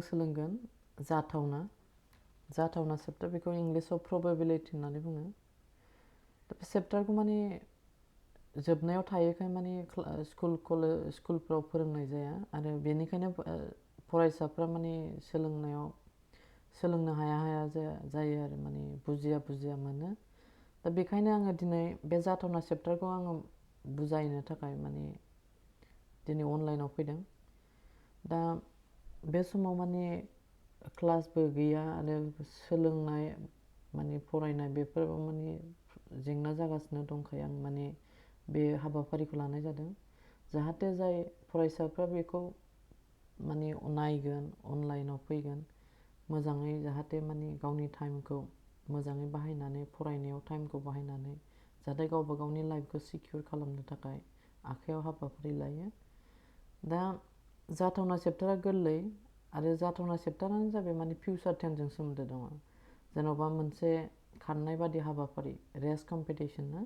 सोलोंगोन जाथावना चेप्टार बेखौ इंलिसाव probability होननानै बुङो। दा बे चेप्टारखौ माने जोबनायाव थायोखाय माने स्कुलफ्राव फोरोंनाय जाया आरो बेनिखायनो फरायसाफ्रा माने सोलोंनो हाया जायो आरो माने बुजिया मोनो। दा बेखायनो आङो दिनै बे जाथावना चेप्टारखौ आङो बुजायनो थाखाय माने दिनै अनलाइनाव फैदों। दा बे समाव माने क्लासबो गैया आरो सोलोंनाय माने फरायनाय बेफोराव माने जेंना जागासिनो दंखायो आं माने बे हाबाफारिखौ लानाय जादों जाहाथे जाय फरायसाफ्रा बेखौ माने नायगोन अनलाइनाव फैगोन मोजाङै जाहाथे माने गावनि टाइमखौ मोजाङै बाहायनानै फरायनायाव टाइमखौ बाहायनानै जाहाथे गावबा गावनि लाइफखौ सिकिउर खालामनो थाखाय आखायाव हाबाफारि लायो। दा जाथावना चेप्टारा गोरलै आरो जाथावना चेप्टारानो जाबाय माने फिउचार टेन्सजों सोमोन्दो दङ। जेन'बा मोनसे खारनाय बादि हाबाफारि रेस कम्पिटिशन ना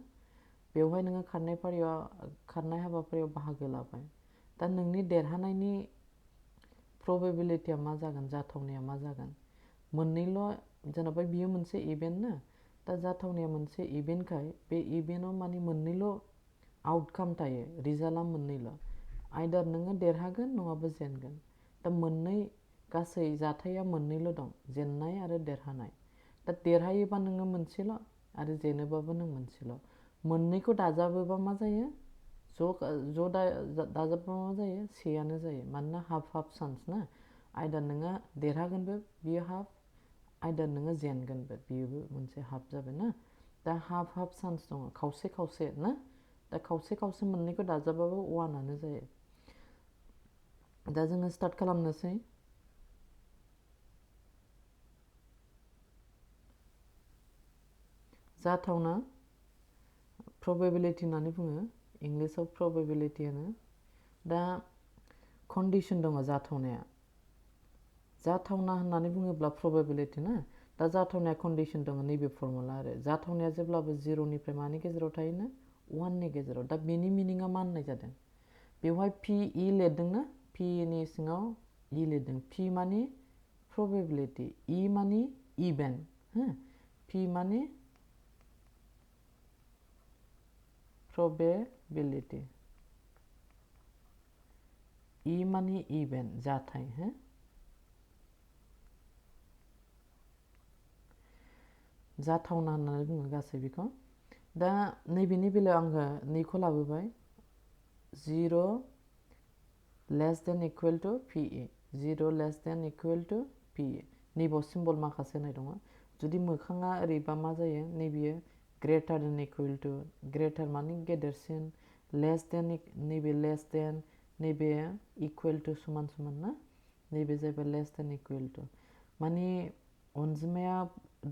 बेवहाय नोङो खारनाय हाबाफारियाव बाहागो लाबाय। दा नोंनि देरहानायनि प्रबेबिलिटिया मा जागोन जाथावनाया मा जागोन मोननैल' जेन'बा बियो मोनसे इभेन्ट ना दा जाथावनाया मोनसे इभेन्टखाय बे इभेन्टआव माने मोननैल' आउटकाम थायो रिजाल्टआ मोननैल' आइदार नोङो देरहागोन नङाबा जेनगोन। दा मोननै गासै जाथाया मोननैल' दं जेननाय आरो देरहानाय। दा देरहायोबा नोङो मोनसेल' आरो जेनोबाबो नों मोनसेल'। मोननैखौ दाजाबोबा मा जायो ज' दाजाबबा मा जायो सेयानो जायो मानोना हाफ हाफ चान्स ना आइदार नोङो देरहागोनबो बियो हाफ आइदार नोङो जेनगोनबो बियोबो मोनसे हाफ जाबाय ना। दा हाफ हाफ चान्स दङ खावसे खावसे ना दा खावसे खावसे मोननैखौ दाजाबाबो वानआनो जायो। दा जोङो स्टार्ट खालामनोसै। जाथावना probability होननानै बुङो इंलिसाव probability होनो। दा कन्डिशन दङ जाथावना होननानै बुङोब्ला probability ना दा जाथावनाया कन्डिशन दङ नैबे फर्मुला आरो जाथावनाया जेब्लाबो 0निफ्राय मानि गेजेराव थायोना 1नि गेजेराव। दा बेनि मिनिङा मा होननाय जादों बेवहाय पि इ लिरदोंना पि नि सिङाव इ लिरदों पि मानि probability इ मानि इभेन्ट पि मानि probability इ मानि इभेन्ट जाथाय जाथावना होननानै बुङो गासै बेखौ। दा नैबेनि बेलायाव आङो नैखौ लाबोबाय 0 less than equal to P E 0 less than equal to P E नैबाव सिम्बल माखासे होनाय दङ। जुदि मोखाङा ओरैबा मा जायो नैबेयो ग्रेटार देन इकुवेल टु ग्रेटार मानि गेदेरसिन लेस देन नैबे लेस देन नैबे इकुवेल टु समान समान ना नैबे जाहैबाय लेस देन इकुवेल टु माने अनजिमाया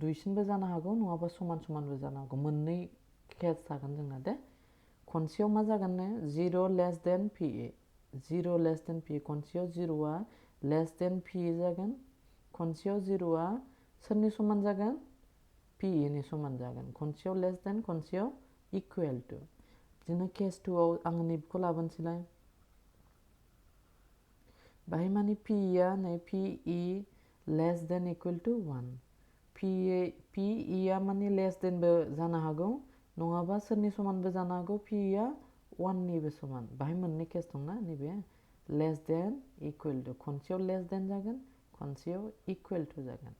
दुइसिनबो जानो हागौ नङाबा समान समानबो जानो हागौ मोननै केस थागोन जोंना दे खनसेयाव मा जागोननो 0 लेस देन पि इ 0 लेस देन पि खनसेयाव 0आ लेस देन पि जागोन खनसेयाव 0आ सोरनि समान जागोन पि नि समान जागोन खनसेयाव लेस देन खनसेयाव इकुवेल टु। बिदिनो केस 2आव आङो नैबेखौ लाबोनोसैलाय बाहाय माने पि आ नै पि इ लेस than equal two 1 P E आ माने लेस देनबो जानो हागौ नङाबा सोरनि समानबो जानो हागौ पि आ 1निबो समान बाहाय मोननै केस दंना नैबे लेस than equal two खनसेयाव less than जागोन खनसेयाव इकुवेल टु जागोन।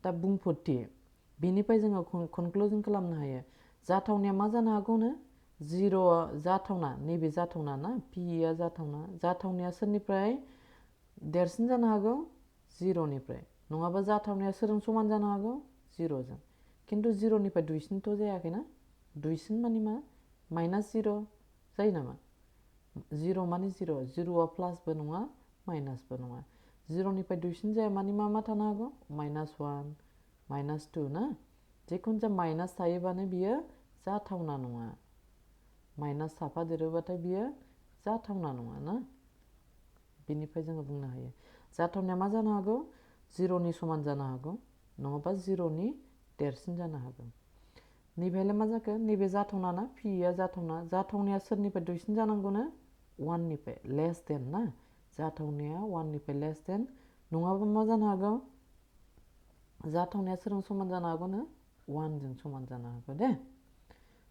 दा बुंफोरथि बेनिफ्राय जोङो कनक्लुजन खालामनो हायो जाथावनाया मा जानो हागौनो 0 जाथावना नैबे जाथावना ना पि आ जाथावनाया सोरनिफ्राय देरसिन जानो हागौ 0निफ्राय नङाबा जाथावनाया सोरजों समान जानो हागौ 0जों खिन्थु 0निफ्राय दुइसिनथ' जायाखैना दुइसिन मानि मा -0 जायो नामा 0 मानि 0आ प्लासबो नङा माइनासबो नङा 0निफ्राय दुइसिन जाया मानि मा थानो हागौ -1 -2 ना जिखुनु जा माइनास थायोबानो बियो जाथावना नङा माइनास थाफादेरोबाथाय बियो जाथावना नङा ना बेनिफ्राय जोङो बुंनो हायो जाथावनाया मा जानो हागौ 0नि समान जानो हागौ नङाबा 0नि देरसिन जानो हागौ। नैबेहायलाय मा जाखो नैबे जाथावना ना पि आ जाथावनाया सोरनिफ्राय दुइसिन जानांगौनो 1निफ्राय लेस देन ना जाथावनाया 1निफ्राय लेस देन नङाबा मा जानो हागौ जाथावनाया सोरजों समान जानो हागौनो 1 जों समान जानो हागौ दे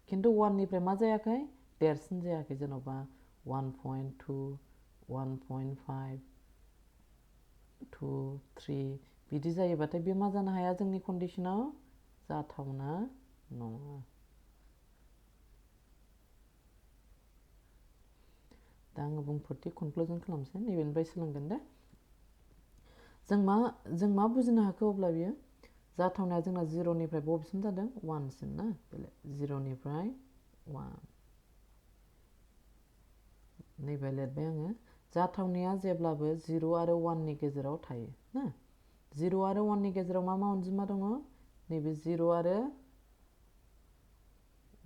खिन्थु 1 निफ्राय मा जायाखै देरसिन जायाखै जेन'बा 1.2 1.5 2 3 बिदि जायोबाथाय बे मा जानो हाया जोंनि कन्डिशनाव जाथावना नङा दा आङो बुंफोरथि कनक्लुजन खालामसै नैबेनिफ्राय सोलोंगोन दे जों मा बुजिनो हाखो अब्ला बियो जाथावनाया जोंना 0 निफ्राय बबेसिम जादों 1 सिम ना 0 निफ्राय 1 नैबे लिरबाय आङो जाथावनाया जेब्लाबो 0 आरो 1 नि गेजेराव थायो ना 0 आरो 1 नि गेजेराव मा अनजिमा दङ नैबे 0 आरो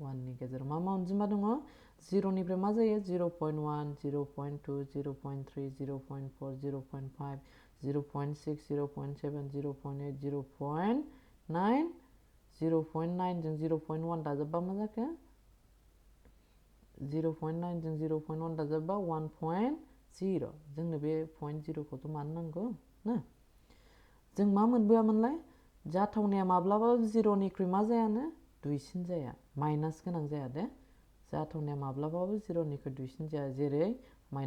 1 नि गेजेराव मा अनजिमा दङ 0 निफ्राय मा जायो 0.1 0.2 0.3 0.4 0.5 0.6 0.7 0.8 0.9 0.9 जों 0.1 दाजाबबा मा जाखो 0.9 जों 0.1 दाजाबबा 1.0 जोंनो बे 0.0 खौथ' मानो नांगौ ना जों मा मोनबोआमोनलाय जाथावनाया माब्लाबाबो 0 निख्रुइ मा जायानो दुइसिन जाया माइनास गोनां जाया दे जाथावनाया माब्लाबाबो 0 निख्रुइ दुइसिन जाया जेरै -1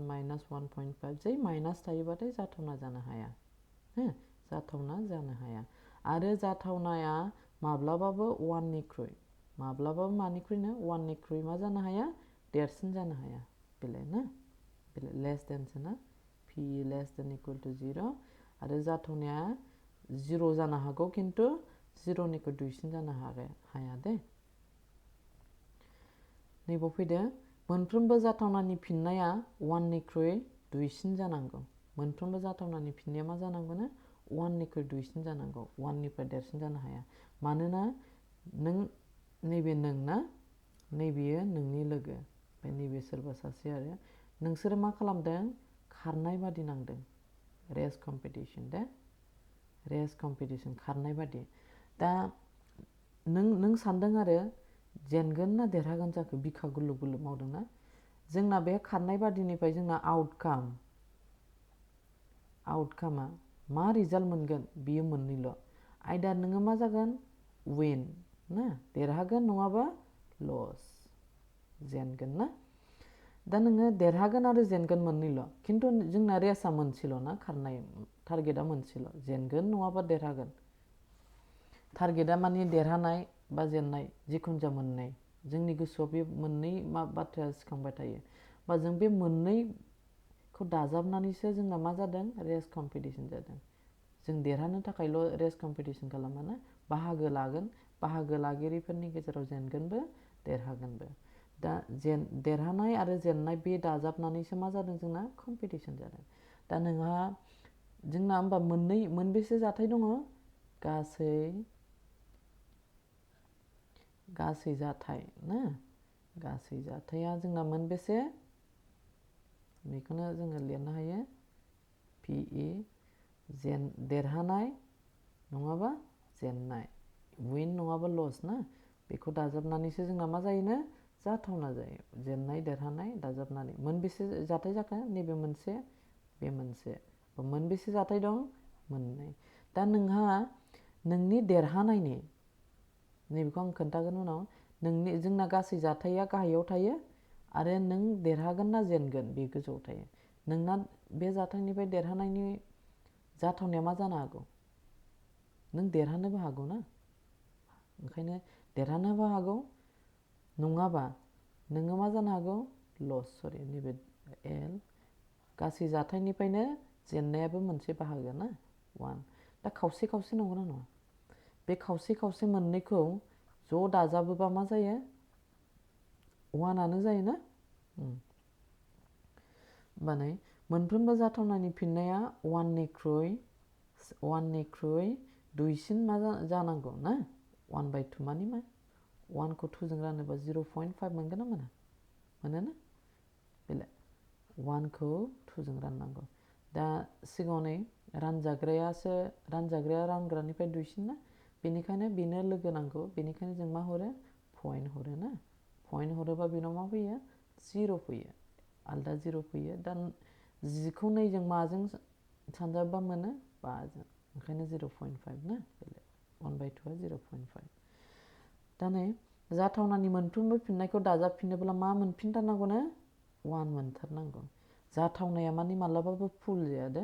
-1.5 जै माइनास थायोबाथाय जाथावना जानो हाया जाथावना जानो हाया आरो जाथावनाया माब्लाबाबो 1 निख्रुइ माब्लाबाबो मानिख्रुइनो 1 निख्रुइ मा जानो हाया देरसिन जानो हाया बेलाय ना बेलाय लेस देन ना p लेस देन इकुवेल टु 0 आरो जाथावनाया 0 जानो हागौ खिन्थु 0 निख्रुइ दुइसिन जानो हाया दे नैबाव फैदो मोनफ्रोमबो जाथावनानि फिननाया 1 निख्रुइ दुइसिन जानांगौ मोनफ्रोमबो जाथावनानि फिननाया मा जानांगौनो 1 निख्रुइ दुइसिन जानांगौ 1 निफ्राय देरसिन जानो हाया मानोना नों नैबे नों ना नैबेयो नोंनि लोगो ओमफ्राय नैबे सोरबा सासे आरो नोंसोरो मा खालामदों खारनाय बादि नांदों रेस कम्पिटिशन दे रेस कम्पिटिशन खारनाय बादि दा नों सानदों आरो जेनगोन ना देरहागोन जाखो बिखा गुलुब गुलुब मावदोंना जोंना बे खारनाय बादिनिफ्राय जोंना आउटकामा मा रिजाल्ट मोनगोन बियो मोननैल' आयदार नोङो मा जागोन विन ना देरहागोन नङाबा लस जेनगोन ना दा नोङो देरहागोन आरो जेनगोन मोननैल' खिन्थु जोंना रेसआ मोनसेल' ना खारनाय टारगेटआ मोनसेल' जेनगोन नङाबा देरहागोन टारगेटआ माने देरहानाय बा जेननाय जिखुनु जा मोननै जोंनि गोसोआव बे मोननै बाथ्राया सिखांबाय थायो बा जों बे मोननैखौ दाजाबनानैसो जोंना मा जादों रेस कम्पिटिशन जादों जों देरहानो थाखायल' रेस कम्पिटिशन खालामा ना बाहागो लागोन बाहागो लागिरिफोरनि गेजेराव जेनगोनबो देरहागोनबो दा देरहानाय आरो जेननाय बे दाजाबनानैसो मा जादों जोंना कम्पिटिशन जादों दा नोंहा जोंना होमबा मोनबेसे जाथाय दङ गासै जाथाय ना गासै जाथाया जोंना मोनबेसे बेखौनो जोङो लिरनो हायो PE देरहानाय नङाबा जेननाय विन नङाबा लस ना बेखौ दाजाबनानैसो जोंना मा जायोनो जाथावना जायो जेननाय देरहानाय दाजाबनानै मोनबेसे जाथाय जाखो नैबे मोनसे बे मोनसे मोनबेसे जाथाय दं मोननै दा नोंहा नोंनि देरहानायनि नैबेखौ आं खोन्थागोन उनाव जोंना गासै जाथाया गाहायाव थायो आरो नों देरहागोन ना जेनगोन बे गोजौआव थायो नोंना बे जाथायनिफ्राय देरहानायनि जाथावनाया मा जानो हागौ नों देरहानोबो हागौ ना ओंखायनो देरहानोबो हागौ नङाबा नोङो मा जानो हागौ नैबे एल गासै जाथायनिफ्रायनो जेननायाबो मोनसे बाहागो ना 1 दा खावसे खावसे नंगौना नङा बे खावसे खावसे मोननैखौ ज' दाजाबोबा मा जायो 1आनो जायो ना होमबानो मोनफ्रोमबो जाथावनानि फिननाया 1निख्रुइ दुइसिन मा जानांगौ ना 1/2 मानि मा 1खौ 2 जों रानोबा 0.5 मोनगोन ना मोना मोनोना बेलाय 1खौ 2 जों राननांगौ दा सिगाङाव नै रानजाग्राया रानग्रानिफ्राय दुइसिन ना बेनिखायनो बेनो लोगो नांगौ बेनिखायनो जों मा हरो पइन्ट हरो ना पइन्ट हरोबा बेनाव मा फैयो 0 फैयो आलदा 0 फैयो दा 10खौ 2 जों माजों सानजाबा मोनो 5 ओंखायनो 0.5 ना 1/2 आ 0.5 दा नै जाथावनानि मोनफ्रोमबो फिननायखौ दाजाबफिनोब्ला मा मोनफिनथारनांगौनो 1 मोनथारनांगौ जाथावनाया माने मालाबाबो फुल जाया दे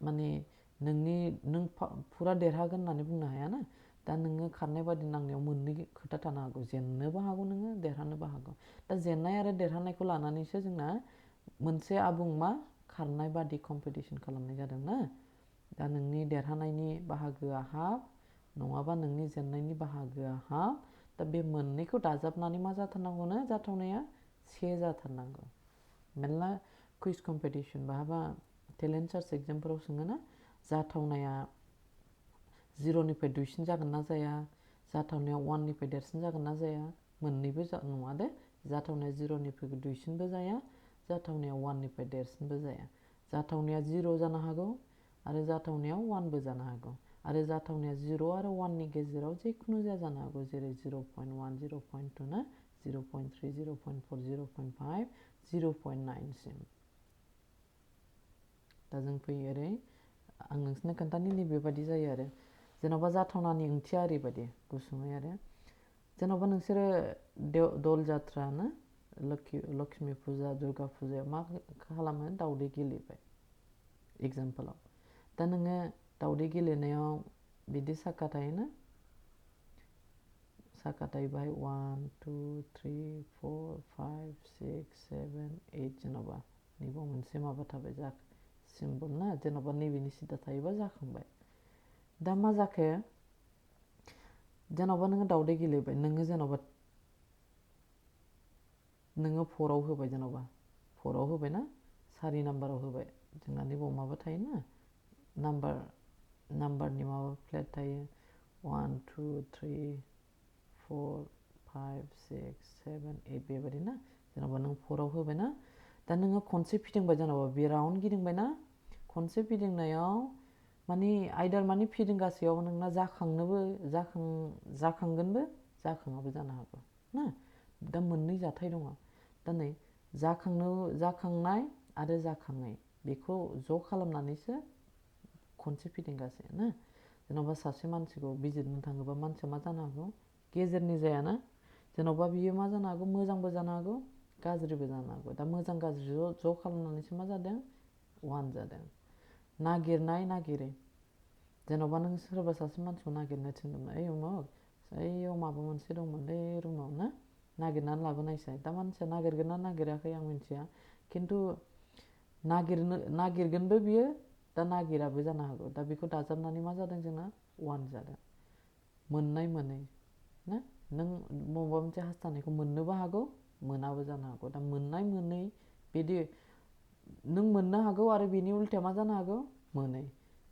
माने नों फुरा देरहागोन होननानै बुंनो हायाना दा नोङो खारनाय बादि नांनायाव मोननै खोथा थानो हागौ जेननोबो हागौ नोङो देरहानोबो हागौ दा जेननाय आरो देरहानायखौ लानानैसो जोंना मोनसे आबुं मा खारनाय बादि कम्पिटिशन खालामनाय जादों ना दा नोंनि देरहानायनि बाहागोआ हाफ नङाबा नोंनि जेननायनि बाहागोआ हाफ दा बे मोननैखौ दाजाबनानै मा जाथारनांगौनो जाथावनाया 1 जाथारनांगौ मेरला कुइज कम्पिटिशन बहाबा टेलेन्ट सार्च एग्जामफोराव सोङोना जाथावनाया 0निफ्राय दुइसिन जागोन ना जाया जाथावनाया 1निफ्राय देरसिन जागोन ना जाया मोननैबो नङा दे जाथावनाया 0निफ्राय दुइसिनबो जाया जाथावनाया 1निफ्राय देरसिनबो जाया जाथावनाया 0 जानो हागौ आरो जाथावनायाव 1बो जानो हागौ आरो जाथावनाया 0 आरो 1नि गेजेराव जेखुनु जाया जानो हागौ जेरै 0.1 0.2 ना 0.3 0.4 0.5 0.9 सिम दा जों फैयो ओरै आं नोंसोरनो खोन्थानि नैबेबादि जायो आरो जेन'बा जाथावनानि ओंथिया ओरैबायदि गुसुङै आरो जेन'बा नोंसोरो दल जात्रा ना लक्ष्मी फुजा दुर्गा फुजायाव मा खालामो दावदै गेलेबाय एग्जाम्पलाव दा नोङो दावदै गेलेनायाव बिदि साखा थायोना साखा थाहैबाय 1 2 3 4 5 6 7 8 जेन'बा नैबाव मोनसे माबा थाबाय सिम्बल ना जेन'बा नैबेनि सिदा थायोबा जाखांबाय दा मा जाखो जेन'बा नोङो दावदै गेलेबाय नोङो जेन'बा नोङो 4आव होबाय जेन'बा 4आव होबाय ना 4 नाम्बाराव होबाय जोंना नैबाव माबा थायोना नाम्बारनि माबा प्लेट थायो 1 2 3 4 5 6 7 8 बेबायदि ना जेन'बा नों 4आव होबाय ना दा नोङो खनसे फिदिंबाय जेन'बा बे राउन्ड गिदिंबाय ना खनसे फिदिंनायाव माने आयदार माने फिदिंगासेयाव नोंना जाखांगोनबो जाखाङाबो जानो हागौ ना दा मोननै जाथाय दङ दा नै जाखांनाय आरो जाखाङै बेखौ ज' खालामनानैसो खनसे फिदिंगासे ना जेन'बा सासे मानसिखौ बिजिरनो थाङोबा मानसिया मा जानो हागौ गेजेरनि जायाना जेन'बा बियो मा जानो हागौ मोजांबो जानो हागौ गाज्रिबो जानो हागौ दा मोजां गाज्रि ज' खालामनानैसो मा जादों 1 जादों नागिरै जेन'बा नों सोरबा सासे मानसिखौ नागिरनो थिनदोंमोन ओइ उमुक ओइयाव माबा मोनसे दंमोनलै रुमाव ना नागिरनानै लाबोनायसाय दा मानसिया नागिरगोन ना नागिराखै आं मिथिया खिन्थु नागिरगोनबो बियो दा नागिराबो जानो हागौ दा बेखौ दाजाबनानै मा जादों जोंना 1 जादों मोननाय मोनै ना नों बबेबा मोनसे हास्थायनायखौ मोननोबो हागौ मोनाबो जानो हागौ दा मोननाय मोनै बिदि नों मोननो हागौ आरो बेनि उल्टाया मा जानो हागौ मोनै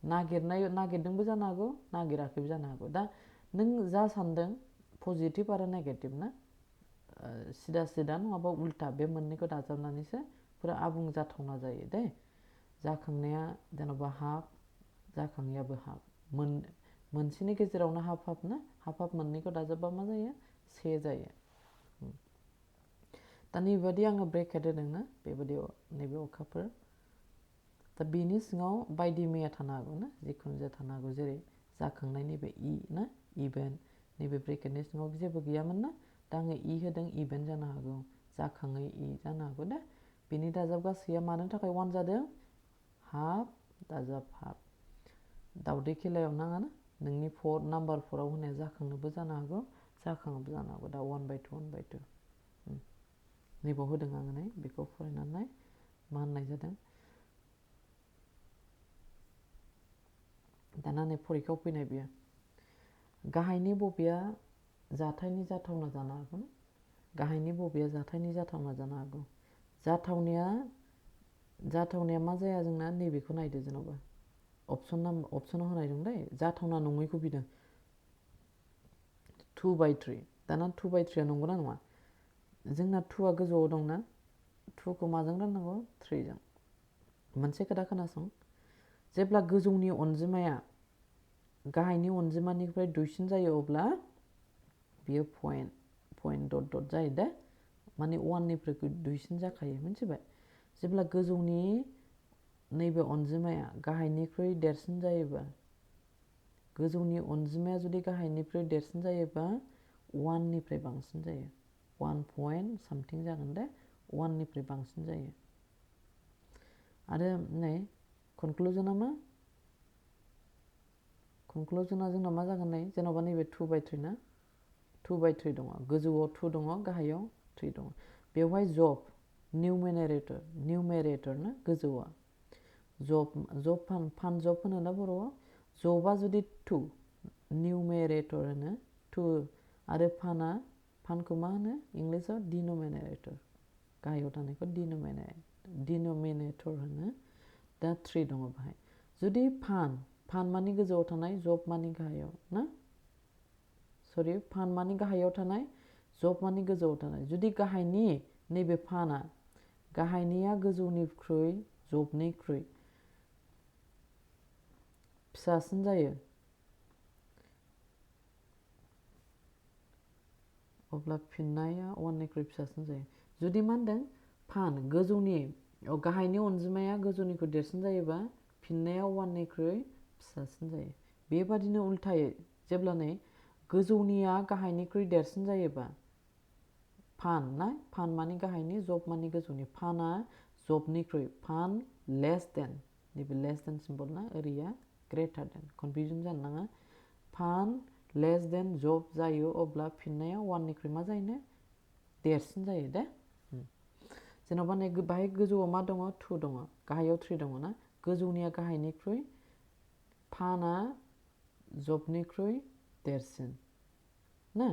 नागिरदोंबो जानो हागौ नागिराखैबो जानो हागौ दा नों जा सानदों पजिटिभ आरो नेगेटिभ ना सिदा नङाबा उल्टा बे मोननैखौ दाजाबनानैसो पुरा आबुं जाथावना जायो दे जाखांनाया जेन'बा हाफ जाखाङैयाबो हाफ मोनसेनि गेजेरावनो हाफ ना हाफ मोननैखौ दाजाबबा मा जायो 1 जायो दा नैबादि आङो ब्रेकेट होदोंना बेबायदि नैबे अखाफोर दा बेनि सिङाव बायदि मैया थानो हागौ ना जिखुनु जाया थानो हागौ जेरै जाखांनाय नैबे ना इभेन्ट नैबे ब्रेकेटनि सिङाव जेबो गैयामोन ना दा आङो होदों इभेन्ट जानो हागौ जाखाङै जानो हागौ दा बेनि दाजाब गासैया मानो थाखाय 1 जादों हाफ दाजाब हाफ दावदै खेलायाव नाङाना नोंनि नाम्बार 4आव होनाया जाखांनोबो जानो हागौ जाखाङाबो जानो हागौ दा 1/2 1/2 नैबाव होदों आङो नै बेखौ फरायनानै मा होननाय जादों दाना नै फरिखायाव फैनाय बियो गाहायनि बबेया जाथायनि जाथावना जानो हागौ गाहायनि बबेया जाथायनि जाथावना जानो हागौ जाथावनाया मा जाया जोंना नैबेखौ नायदो जेन'बा अपसनाव होनाय दं दै जाथावना नङैखौ बिदों 2/3 दाना 2/3 नंगौना नङा जोंना 2आ गोजौआव दंना 2खौ माजों राननांगौ 3जों मोनसे खोथा खोनासं जेब्ला गोजौनि अनजिमाया गाहायनि अनजिमानिफ्राय दुइसिन जायो अब्ला बियो पइन्ट डट जायो दे माने 1निफ्राय दुइसिन जाखायो मिथिबाय जेब्ला गोजौनि नैबे अनजिमाया गाहायनिख्रुइ देरसिन जायोबा गोजौनि अनजिमाया जुदि गाहायनिख्रुइ देरसिन जायोबा 1 निफ्राय बांसिन जायो 1 पॉइंट सामथिं जागोन दे 1 निफ्राय बांसिन जायो आरो नै कनक्लुजनआ मा कनक्लुजनआ जोंना मा जागोन नै जेनेबा नैबे 2/3 ना 2/3 दङ गोजौआव 2 दङ गाहायाव 3 दङ बेवहाय जब न्यूमेरेटर ना गोजौआ जब फान जब होनो ना बर'आव जबा जुदि 2 न्यूमेरेटर होनो 2 आरो फानखौ मा होनो इंलिशाव डिनोमिनेटर गाहायाव थानायखौ डिनोमिनेटर होनो दा 3 दङ बाहाय जुदि फान मानि गोजौआव थानाय जब मानि गाहायाव ना सरि फान मानि गाहायाव थानाय जब मानि गोजौआव थानाय जुदि गाहायनि नैबे फाना गाहायनिया गोजौनिख्रुइ जबनिख्रुइ फिसासिन जायो अब्ला फिननाया 1 निख्रुइ फिसासिन जायो जुदि मा होनदों फान गोजौनि गाहायनि अनजिमाया गोजौनिख्रुइ देरसिन जायोबा फिननाया 1 निख्रुइ फिसासिन जायो बेबादिनो उल्थायै जेब्ला नै गोजौनिया गाहायनिख्रुइ देरसिन जायोबा फान मानि गाहायनि जब मानि गोजौनि फाना जबनिख्रुइ फान लेस देन नैबे लेस देन सिम्बल ना ओरैया ग्रेटार देन कनफिउजन जानो नाङा फान लेस देन जब जायो अब्ला फिननाया 1 निख्रुइ मा जायो देरसिन जायो दे जेनेबा नै बाहाय गोजौआव मा दङ 2 दङ गाहायाव 3 दङ ना गोजौनिया गाहायनिख्रुइ फाना जबनिख्रुइ देरसिन ना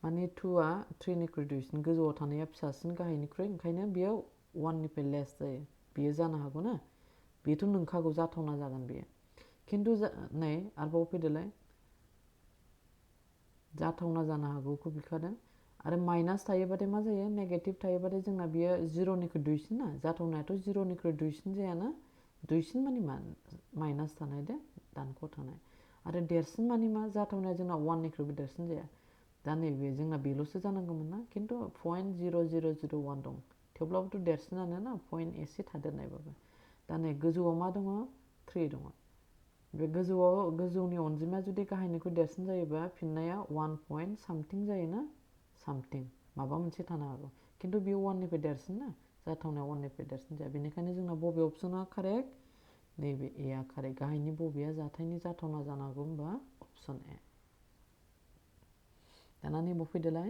माने 2आ 3 निख्रुइ देरसिन गोजौआव थानाया फिसासिन गाहायनिख्रुइ ओंखायनो बेयो 1 निफ्राय लेस जायो बेयो जानो हागौ ना बेथ' नंखागौ जाथावना जागोन बेयो खिन्थु नै आरोबाव फैदोलाय जाथावना जानो हागौखौ बिखादों आरो माइनास थायोबाथाय मा जायो नेगेटिभ थायोबाथाय जोंना बियो 0 निख्रुइ दुइसिन ना जाथावनायाथ' 0 निख्रुइ दुइसिन जायाना दुइसिन माने मा माइनास थानाय दे दानख' थानाय आरो देरसिन माने मा जाथावनाया जोंना 1 निख्रुइबो देरसिन जाया दा नैबे जोंना बेल'सो जानांगौमोन ना खिन्थु 0.0001 दं थेवब्लाबोथ' देरसिनानो ना पइन्ट एसे थादेरनायबाबो दा नै गोजौआव मा दङ 3 दङ बे गोजौनि अनजिमाया जुदि गाहायनिख्रुइ देरसिन जायोबा फिननाया 1 पइन्ट सामथिं जायोना सामथिं माबा मोनसे थानो हागौ खिन्थु बेयो 1 निफ्राय देरसिन ना जाथावनाया 1 निफ्राय देरसिन जाया बेनिखायनो जोंना बबे अपसना कारेक्ट नैबे ए आ कारेक्ट गाहायनि बबेया जाथायनि जाथावना जानो हागौ होनबा अपसन ए दाना नैबाव फैदोलाय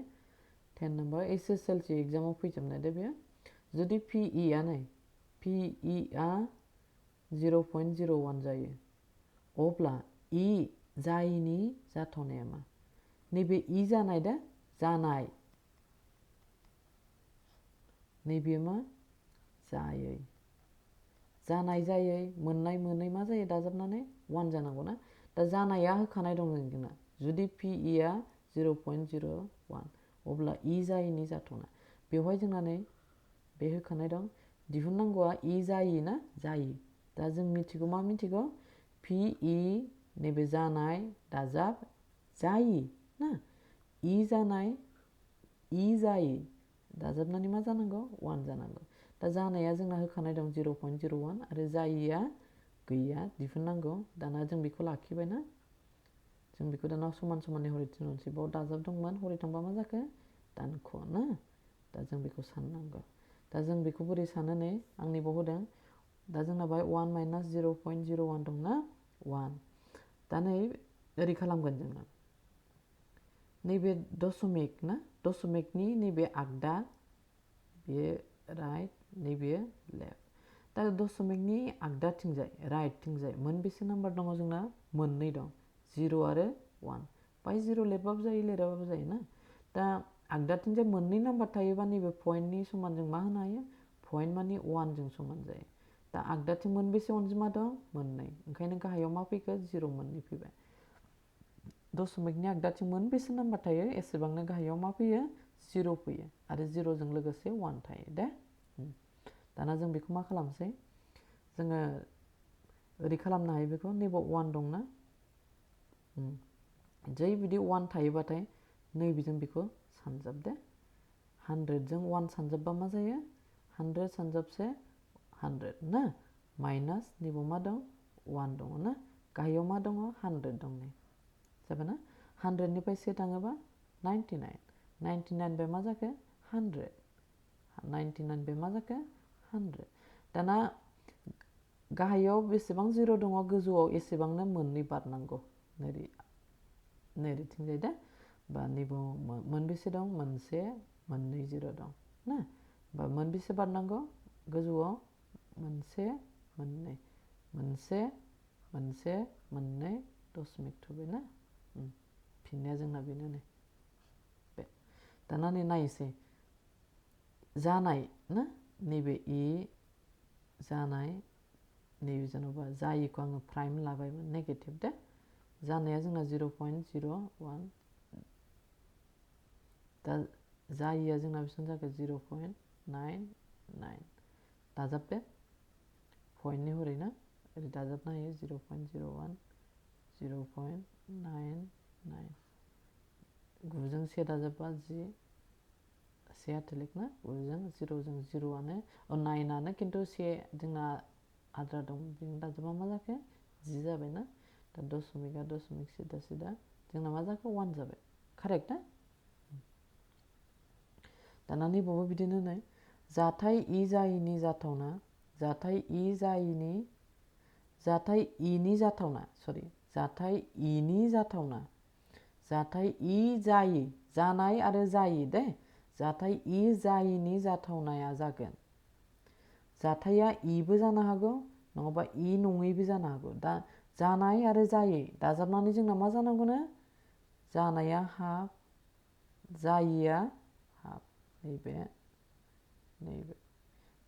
10 नम्बर Hslc एग्जामाव फैजोबनाय दे बेयो जुदि PE आ नै PE आ 0.01 जायो अब्ला E जायैनि जाथावनाया मा नैबे E जानाय दा जानाय नैबे मा जायै मोननाय मोनै मा जायो दाजाबनानै 1 जानांगौ ना दा जानाया होखानाय दं जोंना जुदि PE आ 0.01 अब्ला E जायैनि जाथावना बेवहाय जोंना नै बे होखानाय दं दिहुननांगौआ E जायि ना जायि दा जों मिथिगौ मा मिथिगौ PE नैबे जानाय दाजाब जायि ना E जानाय E जायि दाजाबनानै मा जानांगौ 1 जानांगौ दा जानाया जोंना होखानाय दं 0.01 आरो जायिया गैया दिहुननांगौ दाना जों बेखौ लाखिबाय ना जों बेखौ दाना समान समानै हरै थिनहरनोसै बाव दाजाब दंमोन हरै थांबा मा जाखो दानख' ना दा जों बेखौ साननांगौ दा जों बेखौ बोरै सानो नै आंनि बाव होदों दा जोंना बाहाय 1 माइनास 0.01 दंना 1 दा नै ओरै खालामगोन जोङो नैबे दशमिक ना दशमिकनि नैबे आगदा बे राइट नैबे लेफ्ट दा दशमिकनि आगदाथिंजाय राइटथिंजाय मोनबेसे नाम्बार दङ जोंना मोननै दं 0 आरो 1 बाहाय 0 लिरबाबो जायो लिराबाबो जायो ना दा आगदाथिंजाय मोननै नाम्बार थायोबा नैबे पइन्टनि समान जों मा होनो हायो पइन्ट मानि 1 जों समान जायो दा आगदाथिं मोनबेसे अनजिमा दं मोननै ओंखायनो गाहायाव मा फैखो 0 मोननै फैबाय दशमिकनि आगदाथिं मोनबेसे नाम्बार थायो एसेबांनो गाहायाव मा फैयो 0 फैयो आरो 0 जों लोगोसे 1 थायो दे दाना जों बेखौ मा खालामसै जोङो ओरै खालामनो हायो बेखौ नैबाव 1 दंना जै बिदि 1 थायोबाथाय नैबेजों बेखौ सानजाब दे 100 जों 1 सानजाबबा मा जायो 100 सानजाबसे 100 ना माइनास नैबाव मा दं 1 दङ ना गाहायाव मा दङ 100 दं नै जाबाय ना 100 निफ्राय से थाङोबा 99 99 बे मा जाखो 100 99 बे मा जाखो 100 दाना गाहायाव बेसेबां 0 दङ गोजौआव एसेबांनो मोननै बारनांगौ नैथिंजाय दा बा नैबाव मोनबेसे दं मोनसे मोननै 0 दं ना बा मोनबेसे बारनांगौ गोजौआव मोनसे मोननै मोनसे मोनसे मोननै दशमिक थुबाय ना फिननाया जोंना बेनो नै बे दाना नै नायसै जानाय ना नैबे इ जानाय नैबे जेनेबा जायिखौ आङो प्राइम लाबायमोन नेगेटिभ दे जानाया जोंना 0.01 दा जायिया जोंना बेसेबां जाखो 0.99 दाजाबदो पइन्टनि हरै ना ओरै दाजाबनो हायो 0.01 0.99 गुजों से दाजाबबा 10 से आथोलिक ना गुजों 0 जों 0आनो 9आनो खिन्थु से जोंना आद्रा दं बेजों दाजाबा मा जाखो 10 जाबाय ना दा दशमिकआ दशमिक सिदा सिदा जोंना मा जाखो 1 जाबाय कारेक्ट ना दाना नैबावबो बिदिनो नै जाथाय इ जायिनि जाथावना जाथाय इ जायिनि जाथाय इनि जाथावना सरि जाथाय इनि जाथावना जाथाय इ जायि जानाय आरो जायि दे जाथाय इ जायिनि जाथावनाया जागोन जाथाया इबो जानो हागौ नङाबा इ नङैबो जानो हागौ दा जानाय आरो जायि दाजाबनानै जोंना मा जानांगौनो जानाया हाफ जायिया हाफ नैबे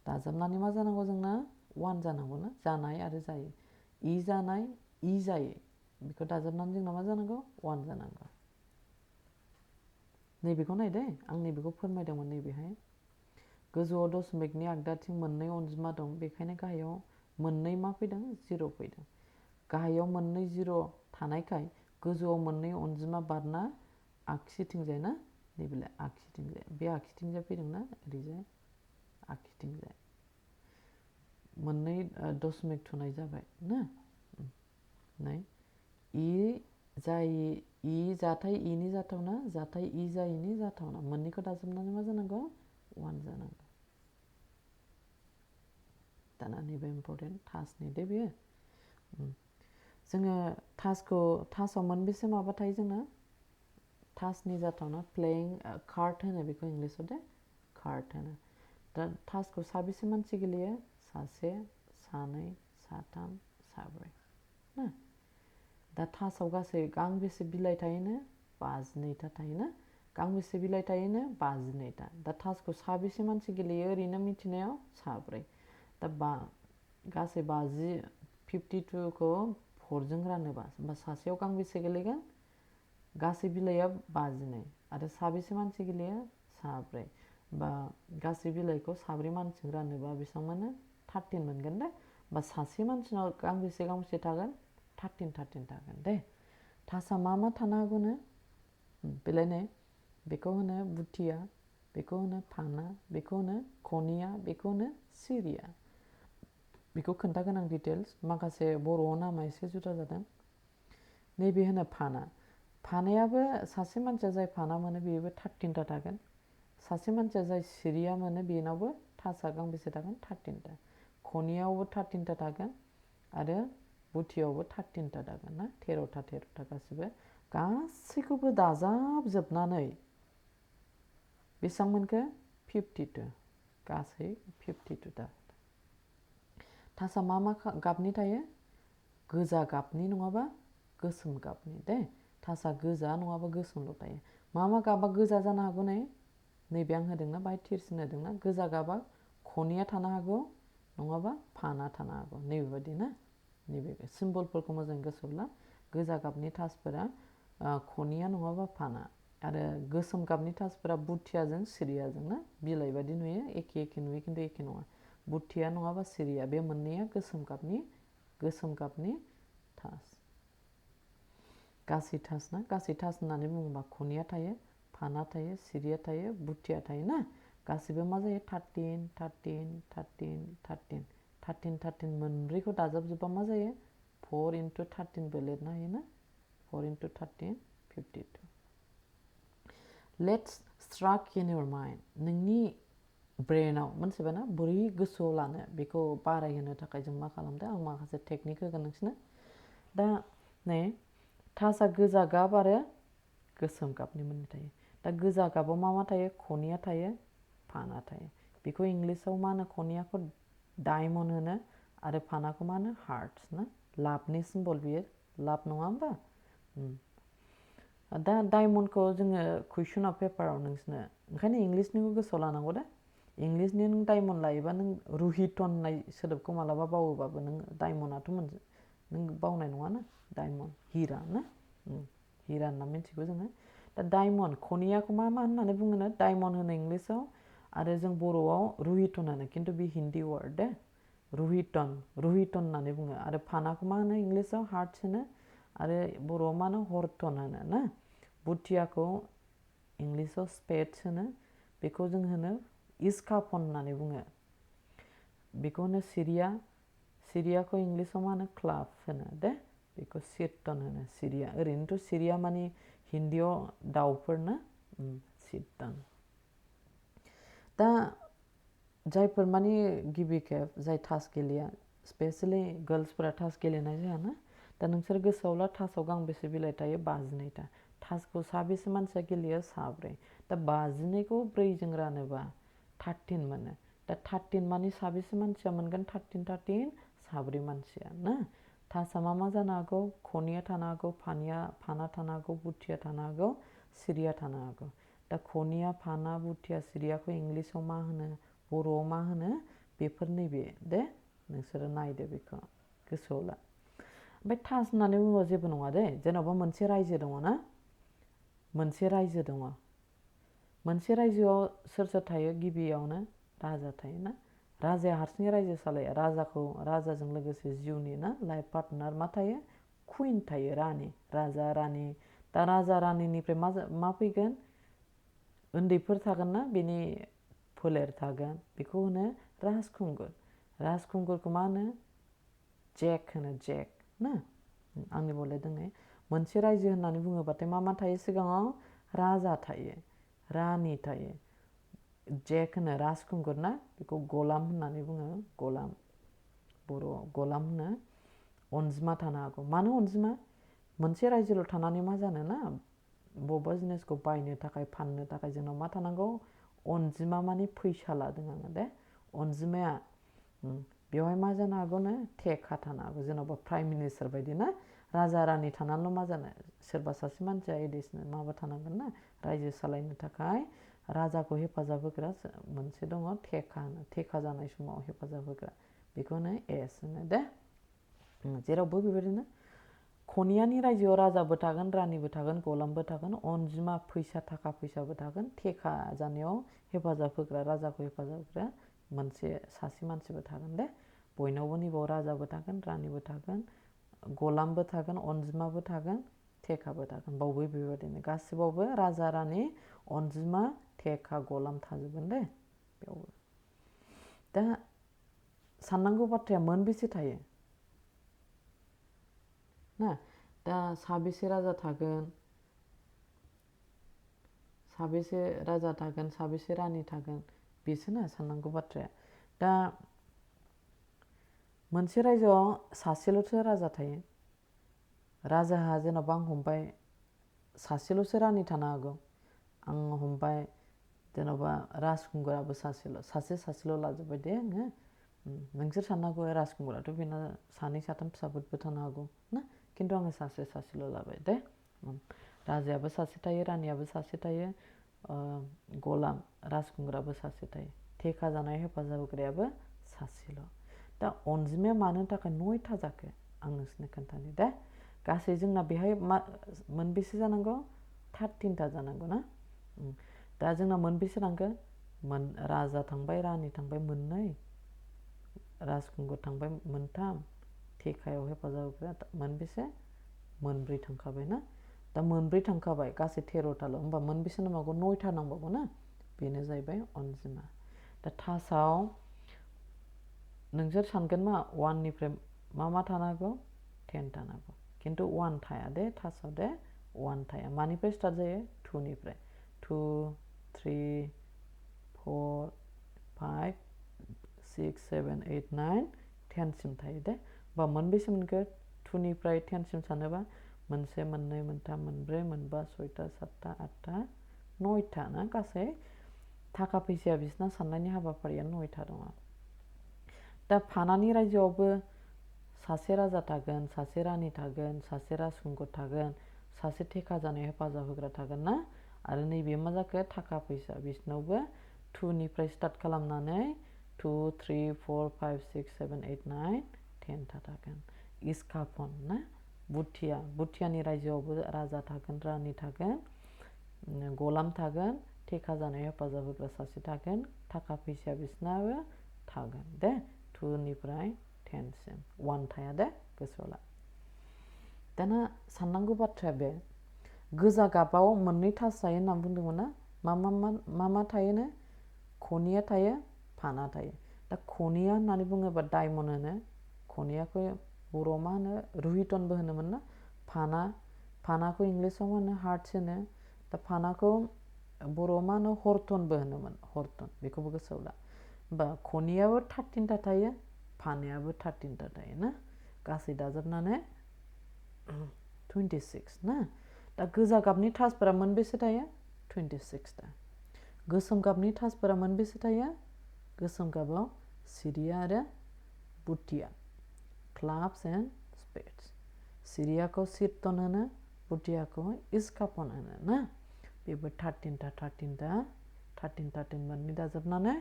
दाजाबनानै मा जानांगौ जोंना 1 जानांगौ ना जानाय आरो जायि इ जानाय इ जायि बेखौ दाजाबनानै जोंना मा जानांगौ 1 जानांगौ नैबेखौ नायदे आं नैबेखौ फोरमायदोंमोन नैबेहाय गोजौआव दशमिकनि आगदाथिं मोननै अनजिमा दं बेखायनो गाहायाव मोननै मा फैदों 0 फैदों गाहायाव मोननै 0 थानायखाय गोजौआव मोननै अनजिमा बारना आगसिथिंजाय ना नैबेलाय आगसिथिंजाय बे आगसिथिंजाय फैदोंना ओरैजाय आगसिथिंजाय मोननै दशमिक थुनाय जाबाय ना नै इ जायि इ जाथाय इनि जाथावना जाथाय इ जायिनि जाथावना मोननैखौ दाजाबनानै मा जानांगौ 1 जानांगौ दाना नैबे इम्पर्टेन्ट थासनि दे बेयो जोङो थासआव मोनबेसे माबा थायो जोंना थासनि जाथावना प्लेइंग कार्ड होनो बेखौ इंलिसाव दे कार्ड होनो दा थासखौ साबेसे मानसि गेलेयो सासे सानै साथाम साब्रै ना दा थासआव गासै गांबेसे बिलाइ थायोनो 52टा थायोना गांबेसे बिलाइ थायोनो 52टा दा थासखौ साबेसे मानसि गेलेयो ओरैनो मिथिनायाव साब्रै दा गासै 52खौ 4जों रानोबा होमबा सासेयाव गांबेसे गोलैगोन गासै बिलाइया 52 आरो साबेसे मानसि गेलेयो साब्रै बा गासै बिलाइखौ साब्रै मानसिजों रानोबा बेसेबां मोनो 13 मोनगोन दे बा सासे मानसिनाव गांबेसे थागोन 13 थागोन दे थासआ मा थानो हागौनो बेलाय नै बेखौ होनो बुथिया बेखौ होनो फाना बेखौ होनो खनिया बेखौ होनो सिरिया बेखौ खोन्थागोन आं डिटेल्स माखासे बर'आव नामा एसे जुदा जादों नैबे होनो फानायाबो सासे मानसिया जाय फाना मोनो बेबो 13टा थागोन सासे मानसिया जाय सिरिया मोनो बेनावबो थासआ गांबेसे थागोन 13टा खनियावबो 13टा थागोन आरो बुथियावबो 13टा थागोन ना 13टा गासिबो गासैखौबो दाजाबजोबनानै बेसेबां मोनखो 52 गासै 52टा थासआ मा गाबनि थायो गोजा गाबनि नङाबा गोसोम गाबनि दे थासआ गोजा नङाबा गोसोमल' थायो मा गाबा गोजा जानो हागौ नैबे आं होदोंना बाहाय थिरसिन होदोंना गोजा गाबा खनिया थानो हागौ नङाबा फाना थानो हागौ नैबेबायदि ना नैबे सिम्बलफोरखौ मोजाङै गोसोआव ला गोजा गाबनि थासफोरा खनिया नङाबा फाना आरो गोसोम गाबनि थासफोरा बुथियाजों सिरियाजों ना बिलाइ बायदि नुयो एखे नुयो खिन्थु एखे नङा बुथिया नङाबा सिरिया बे मोननैया गोसोम गाबनि थास गासै थास ना गासै थास होननानै बुङोबा खनिया थायो फाना थायो सिरिया थायो बुथिया थायो ना गासिबो मा जायो 13 13 मोनब्रैखौ दाजाबजोबबा मा जायो 4 into 13 बो लिरनो हायो ना 4 into 13 52 let's struck in your mind नोंनि ब्रेनाव मोनसेबा ना बोरै गोसोआव लानो बेखौ बारायहोनो थाखाय जों मा खालामदों आं माखासे टेकनिक होगोन नोंसोरनो दा नै थासा गोजा गाब आरो गोसोम गाबनि मोननै थायो दा गोजा गाबाव मा थायो खनिया थायो फाना थायो बेखौ इंलिसाव मा होनो खनियाखौ डायमन्ड होनो आरो फानाखौ मा होनो हार्ट्स ना लाभनि सिम्बल बियो लाभ नङा होमबा दा डायमन्डखौ जोङो कुइसन अफ पेपाराव नोंसोरनो ओंखायनो इंलिसनिखौ गोसोआव लानांगौ दा इंलिसनि नों डायमन्ड लायोबा नों रुहिटन होननाय सोदोबखौ मालाबा बावोबाबो नों डायमन्डआथ' मोनसे नों बावनाय नङाना डायमन्ड हिरा ना हिरा होनना मिथिगौ जोङो दा डायमन्ड खनियाखौ मा होननानै बुङोनो डायमन्ड होनो इंलिसाव आरो जों बर'आव रुहिटन होनो खिन्थु बे हिन्दी वार्ड दे रुहिटन होननानै बुङो आरो फानाखौ मा होनो इंलिसाव हार्ट्स होनो आरो बर'आव मा होनो हरटन होनो ना बुथियाखौ इंलिसाव स्पेड्स होनो बेखौ जों होनो इस्काफन होननानै बुङो बेखौ होनो सिरियाखौ इंलिसाव मा होनो क्लाब होनो दे बेखौ सिरटन होनो सिरिया ओरैनोथ' सिरिया माने हिन्दीयाव दाउफोर ना सिरटन दा जायफोर माने गिबि खेब जाय थास गेलेया स्पेसियेलि गार्ल्सफोरा थास गेलेनाय जायाना दा नोंसोर गोसोआवला थासआव गांबेसे बिलाइ थायो 52टा थासखौ साबेसे मानसिया गेलेयो 3 दा 52खौ 4जों रानोबा 13 मोनो दा 13 माने साबेसे मानसिया मोनगोन 13 3 मानसिया ना थासआ मा जानो हागौ खनिया थानो हागौ फाना थानो हागौ बुथिया थानो हागौ सिरिया थानो हागौ दा खनिया फाना बुथिया सिरियाखौ इंलिसाव मा होनो बर'आव मा होनो बेफोर नैबे दे नोंसोरो नायदो बेखौ गोसोआव ला ओमफ्राय थास होननानै बुङोबा जेबो नङा दे जेन'बा मोनसे रायजो दङ ना मोनसे रायजो दङ मोनसे रायजोआव सोर थायो गिबियावनो राजा थायो ना राजाया हारसिङै रायजो सालाया राजाजों लोगोसे जिउनि ना लाइफ पार्टनार मा थायो कुइन थायो रानि राजा रानि दा राजा रानिनिफ्राय मा फैगोन उन्दैफोर थागोन ना बेनि फोलेर थागोन बेखौ होनो राजखुंगुरखौ मा होनो जेक होनो जेक ना आंनि बलेदों मोनसे रायजो होननानै बुङोबाथाय मा थायो सिगाङाव राजा थायो रानि थायो जेक होनो राजखुंगुर ना बेखौ गलाम होननानै बुङो गलाम बर'आव गलाम होनो अनजिमा थानो हागौ मानो अनजिमा मोनसे रायजोल' थानानै मा जानो ना बबेबा जिनिसखौ बायनो थाखाय फाननो थाखाय जोंनाव मा थानांगौ अनजिमा माने फैसा लादों आङो दे अनजिमाया बेवहाय मा जानो हागौनो थेखा थानो हागौ जेन'बा प्राइम मिनिस्टार बायदि ना राजा रानि थानानैल' मा जानो सोरबा सासे मानसिया एडिसनेल माबा थानांगोन ना रायजो सालायनो थाखाय राजाखौ हेफाजाब होग्रा मोनसे दङ थेखा जानाय समाव हेफाजाब होग्रा बेखौनो एस होनो दे जेरावबो बेबायदिनो खनियानि रायजोआव राजाबो थागोन रानिबो थागोन गलामबो थागोन अनजिमा थाखा फैसाबो थागोन थेखा जानायाव हेफाजाब होग्रा राजाखौ हेफाजाब होग्रा सासे मानसिबो थागोन दे बयनावबो नैबाव राजाबो थागोन रानिबो थागोन गलामबो थागोन अनजिमाबो थागोन थेखाबो थागोन बावबो बेबायदिनो गासिबावबो राजा रानि अनजिमा थेखा गलाम थाजोबगोन दे बेयावबो दा साननांगौ बाथ्राया मोनबेसे थायो ना दा साबेसे राजा थागोन साबेसे रानि थागोन बेसोना साननांगौ बाथ्राया दा मोनसे रायजोआव सासेल'सो राजा थायो राजाहा जेन'बा आं हमबाय सासेल'सो रानि थानो हागौ आं हमबाय जेन'बा राजखुंगुराबो सासेल' लाजोब्बाय दे आङो नोंसोर साननो हागौ राजखुंगुराथ' बेना 2 3 फिसाफोरबो थानो हागौ ना खिन्थु आङो सासेल' लाबाय दे राजायाबो सासे थायो रानियाबो सासे थायो गलाम राजखुंगुराबो सासे थायो थेखा जानाय हेफाजाब होग्रायाबो सासेल' दा अनजिमाया मानो थाखाय 9था जाखो आं नोंसोरनो खोन्थानि दे गासै जोंना बेहाय मोनबेसे जानांगौ 13था जानांगौ ना दा जोंना मोनबेसे नांगौ राजा थांबाय रानि थांबाय 2 राजखुंगुर थांबाय 3 थेखायाव हेफाजाब होग्रा मोनबेसे 4 थांखाबाय ना दा 4 थांखाबाय गासै 13थाल' होमबा मोनबेसे नांबावगौ 9था नांबावगौ ना बेनो जाहैबाय अनजिमा दा थासाव नोंसोर सानगोन मा 1 निफ्राय मा थानांगौ 10 थानांगौ किन्तु 1 थाया दे थासाव दे 1 थाया मानिफ्राय स्टार्ट जायो 2 निफ्राय 2 3 4 5 6 7 8 9 10 सिम थायो दे बा मोनबेसे मोनखो 2 निफ्राय 10 सिम सानोबा मोनसे मोननै मोनथाम मोनब्रै मोनबा सयथा सातथा आठथा 9था ना गासै थाखा फैसाया बिसना साननायनि हाबाफारिया 9था दङ दा फानानि रायजोआवबो सासे राजा थागोन सासे रानि थागोन सासे राजखुंगुर थागोन सासे थेखा जानाय हेफाजाब होग्रा थागोन ना आरो नैबे मा जाखो थाखा फैसा बिसनावबो 2 निफ्राय स्टार्ट खालामनानै 2 3 4 5 6 7 8 9 10 था थागोन इस्काफन ना बुथियानि रायजोआवबो राजा थागोन रानि थागोन गलाम थागोन थेखा जानाय हेफाजाब होग्रा सासे थागोन थाखा फैसा बिसनाबो थागोन दे 2 निफ्राय 10 सिम 1 थाया दे गोसोआव ला दाना साननांगौ बाथ्राया बे गोजा गाबाव मोननै थास थायो होनना बुंदोंमोन ना मा थायोनो खनिया थायो फाना थायो दा खनिया होननानै बुङोबा डायमन्ड होनो खनियाखौ बर'आव मा होनो रुहितनबो होनोमोन ना फानाखौ इंलिसाव मा होनो हार्टस होनो दा फानाखौ बर'आव मा होनो हरतनबो होनोमोन हरतन बेखौबो गोसोआव ला बा खनियाबो 13 था थायो फानायाबो 13 था थायो ना गासै दाजाबनानै 26 ना दा गोजा गाबनि थासफोरा मोनबेसे थायो 26 था गोसोम गाबनि थासफोरा मोनबेसे थायो गोसोम गाबाव सिरिया आरो बुटिया क्लाब्स एन्ड स्पेड्स सिरियाखौ सिरतन होनो बुटियाखौ इस्कापन होनो ना बेबो 13 मोननै दाजाबनानै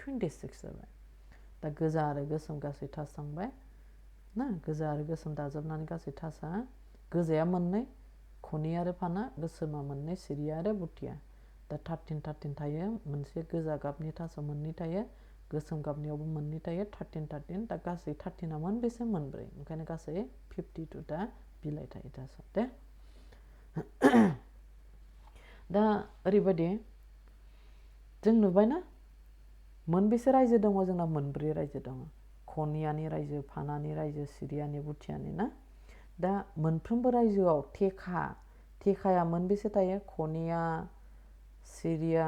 26 जाबाय दा गोजा आरो गोसोम गासै थास थांबाय ना गोजा आरो गोसोम दाजाबनानै गासै थासआ गोजाया मोननै खनि आरो फाना गोसोमा मोननै सिरिया आरो बुटिया दा 13 थायो मोनसे गोजा गाबनि थासआव मोननै थायो गोसोम गाबनियावबो मोननै थायो 13 दा गासै 13आ मोनबेसे मोनब्रै ओंखायनो गासै 52 ता बिलाइ थायो थासआव दे दा ओरैबायदि जों नुबायना मोनबेसे रायजो दङ जोंना मोनब्रै रायजो दङ खनियानि रायजो फानानि रायजो सिरियानि बुथियानि ना दा मोनफ्रोमबो रायजोआव थेखाया मोनबेसे थायो खनिया सिरिया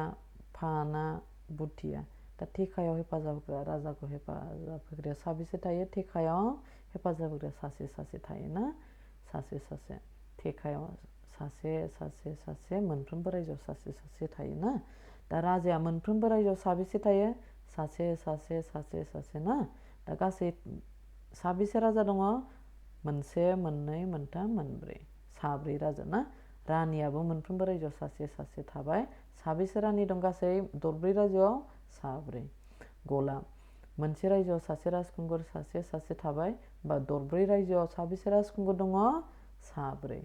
फाना बुथिया दा थेखायाव हेफाजाब होग्रा राजाखौ हेफाजाब होग्राया साबेसे थायो थेखायाव हेफाजाब होग्रा सासे थायो ना सासे थेखायाव सासे मोनफ्रोमबो रायजोआव सासे थायो ना दा राजाया मोनफ्रोमबो रायजोआव साबेसे थायो सासे ना दा गासै साबेसे राजा दङ मोनसे मोननै मोनथाम मोनब्रै साब्रै राजा ना रानियाबो मोनफ्रोमबो रायजोआव सासे थाबाय साबेसे रानि दं गासै दरब्रै रायजोआव साब्रै गलाम मोनसे रायजोआव सासे राजखुंगुर सासे थाबाय बा दरब्रै रायजोआव साबेसे राजखुंगुर दङ साब्रै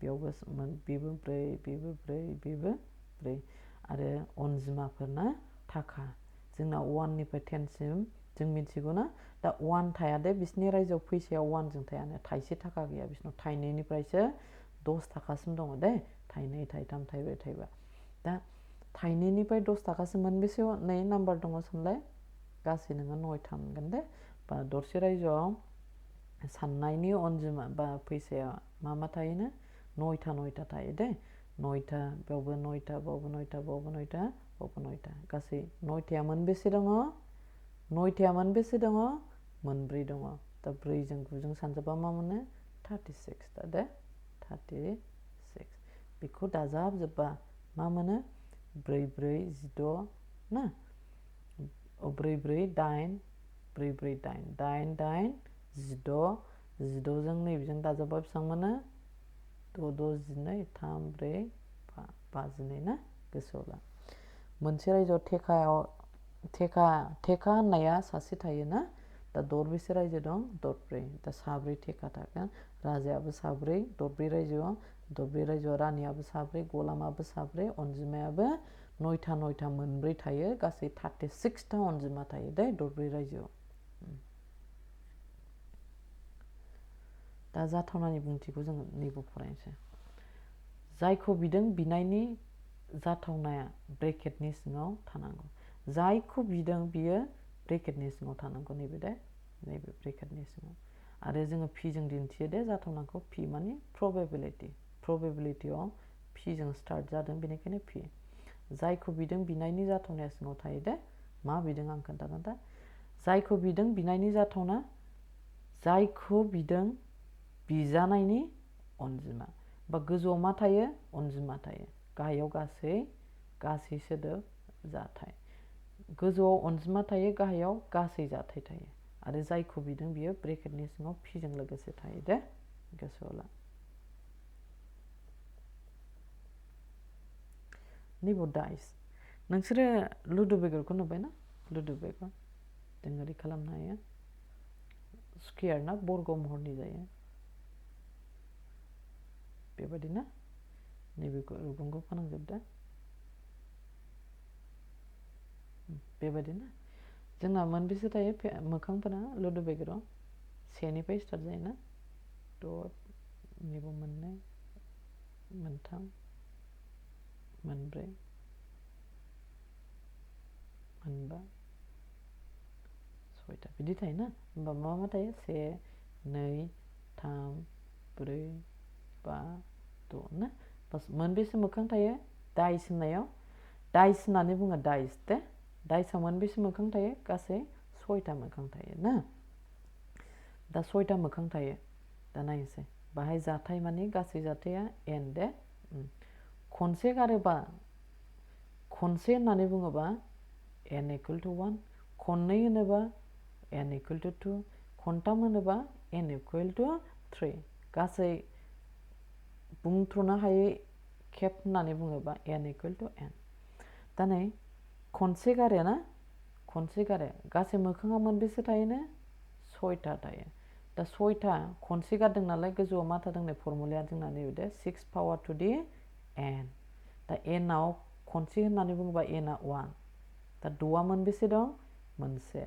बेयावबो बेबो ब्रै आरो अनजिमाफोरना थाखा जोंना 1 निफ्राय 10 सिम जों मिथिगौ ना दा 1 थाया दे बिसनि रायजोआव फैसायाव 1 जों थायानो थाइसे थाखा गैया बिसनाव थाइनैनिफ्रायसो 10 थाखासिम दङ दे थाइनै थाइथाम थाइब्रै थाइबा दा थाइनैनिफ्राय 10 थाखासिम मोनबेसे नै नाम्बार दङ सानलाय गासै नोङो 9था मोनगोन दे बा दरसे रायजोआव साननायनि अनजिमा बा फैसाया मा थायोनो 9था थायो दे 9था बेयावबो 9था बावबो 9था बावबो 9था बावबो 9था गासै 9थाया मोनबेसे दङ 9थाया मोनबेसे दङ मोनब्रै दङ दा 4 जों 9 जों सानजाबा मा मोनो 36 दा दे 36 बेखौ दाजाबजोबबा मा मोनो 4 4 16 ना 4 4 8 4 4 8 8 8 16 16 जों नैबेजों दाजाबबा बेसेबां मोनो 6 6 12 3 4 5 12 ना गोसोआव ला मोनसे रायजोआव थेखा होननाया सासे थायो ना दा दरबेसे रायजो दं दरब्रै दा साब्रै थेखा थागोन राजायाबो साब्रै दरब्रै रायजोआव रानियाबो साब्रै गलामाबो साब्रै अनजिमायाबो 9था मोनब्रै थायो गासै 36था अनजिमा थायो दे दरब्रै रायजोआव दा जाथावनानि बुंथिखौ जों नैबो फरायनोसै जायखौ बिदों बिनायनि जाथावनाया ब्रेकेटनि सिङाव थानांगौ जायखौ बिदों बियो ब्रेकेटनि सिङाव थानांगौ नैबे दे नैबे ब्रेकेटनि सिङाव आरो जोङो p जों दिन्थियो दे जाथावनाखौ p माने probabilityआव p जों स्टार्ट जादों बेनिखायनो p जायखौ बिदों बिनायनि जाथावनाया सिङाव थायो दे मा बिदों आं खोन्थागोन दा जायखौ बिदों बिनायनि जाथावना जायखौ बिदों बिजानायनि अनजिमा बा गोजौआव मा थायो अनजिमा थायो गाहायाव गासै सोदोब जाथाय गोजौआव अनजिमा थायो गाहायाव गासै जाथाय थायो आरो जायखौ बिदों बियो ब्रेकेटनि सिङाव p जों लोगोसे थायो दे गोसोआव ला नैबे डाइस नोंसोरो लुदु बेगरखौ नुबायना लुदु बेगर जों ओरै खालामनो हायो स्कुवेर ना बर्ग महरनि जायो बेबायदिनो नैबे रुगुंखौ फोनांजोबदो बेबायदिनो जोंना मोनबेसे थायो मोखांफोरा लुदु बेगराव सेनिफ्राय स्टार्ट जायोना नैबे मोननै मोनथाम मोनब्रै मोनबा सयथा बिदि थायोना होमबा मा मा थायो से नै थाम ब्रै बा द' ना बास मोनबेसे मोखां थायो डाइस होननायाव डाइस होननानै बुङो डाइस दे डाइसआव मोनबेसे मोखां थायो गासै सयथा मोखां थायो ना दा सयथा मोखां थायो दा नायनोसै बाहाय जाथाय माने गासै जाथाया n दे खनसे गारोबा खनसे होननानै बुङोबा n equal to 1 खननै होनोबा n equal to 2 खनथाम होनोबा n equal to 3 गासै बुंथ्र'नो हायै खेब होननानै बुङोबा n equal to n दा नै खनसे गारो ना खनसे गारो गासै मोखाङा मोनबेसे थायोनो सयथा थायो दा सयथा खनसे गारदों नालाय गोजौआव मा थादों नै फर्मुलाया जोंना नैबे दे 6 power to the n दा n आव खनसे होननानै बुङोबा n आ 1 दा द'आ मोनबेसे दं मोनसे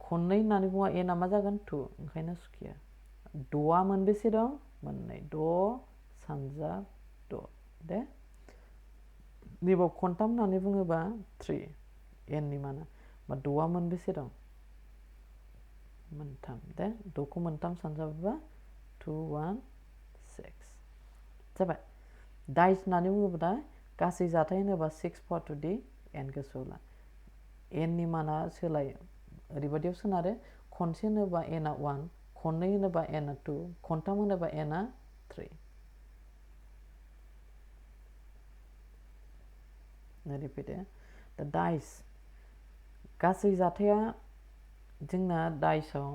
खननै होननानै बुङा n आ मा जागोन 2 ओंखायनो स्कुवेर द'आ मोनबेसे दं मोननै द' सानजाब द' दे नैबाव खनथाम होननानै बुङोबा 3 n नि माना बा द'आ मोनबेसे दं मोनथाम दे द'खौ मोनथाम सानजाबोबा 2 1 6 जाबाय डाइस होननानै बुङोब्ला गासै जाथाय होनोबा 6 power to the n गोसोआव ला n नि माना सोलायो ओरैबायदियाव सोनारो खनसे होनोबा n आ 1 खननै होनोबा n आ 2 खनथाम होनोबा n आ 3 ओरै फैदो दा डाइस गासै जाथाया जोंना डाइसआव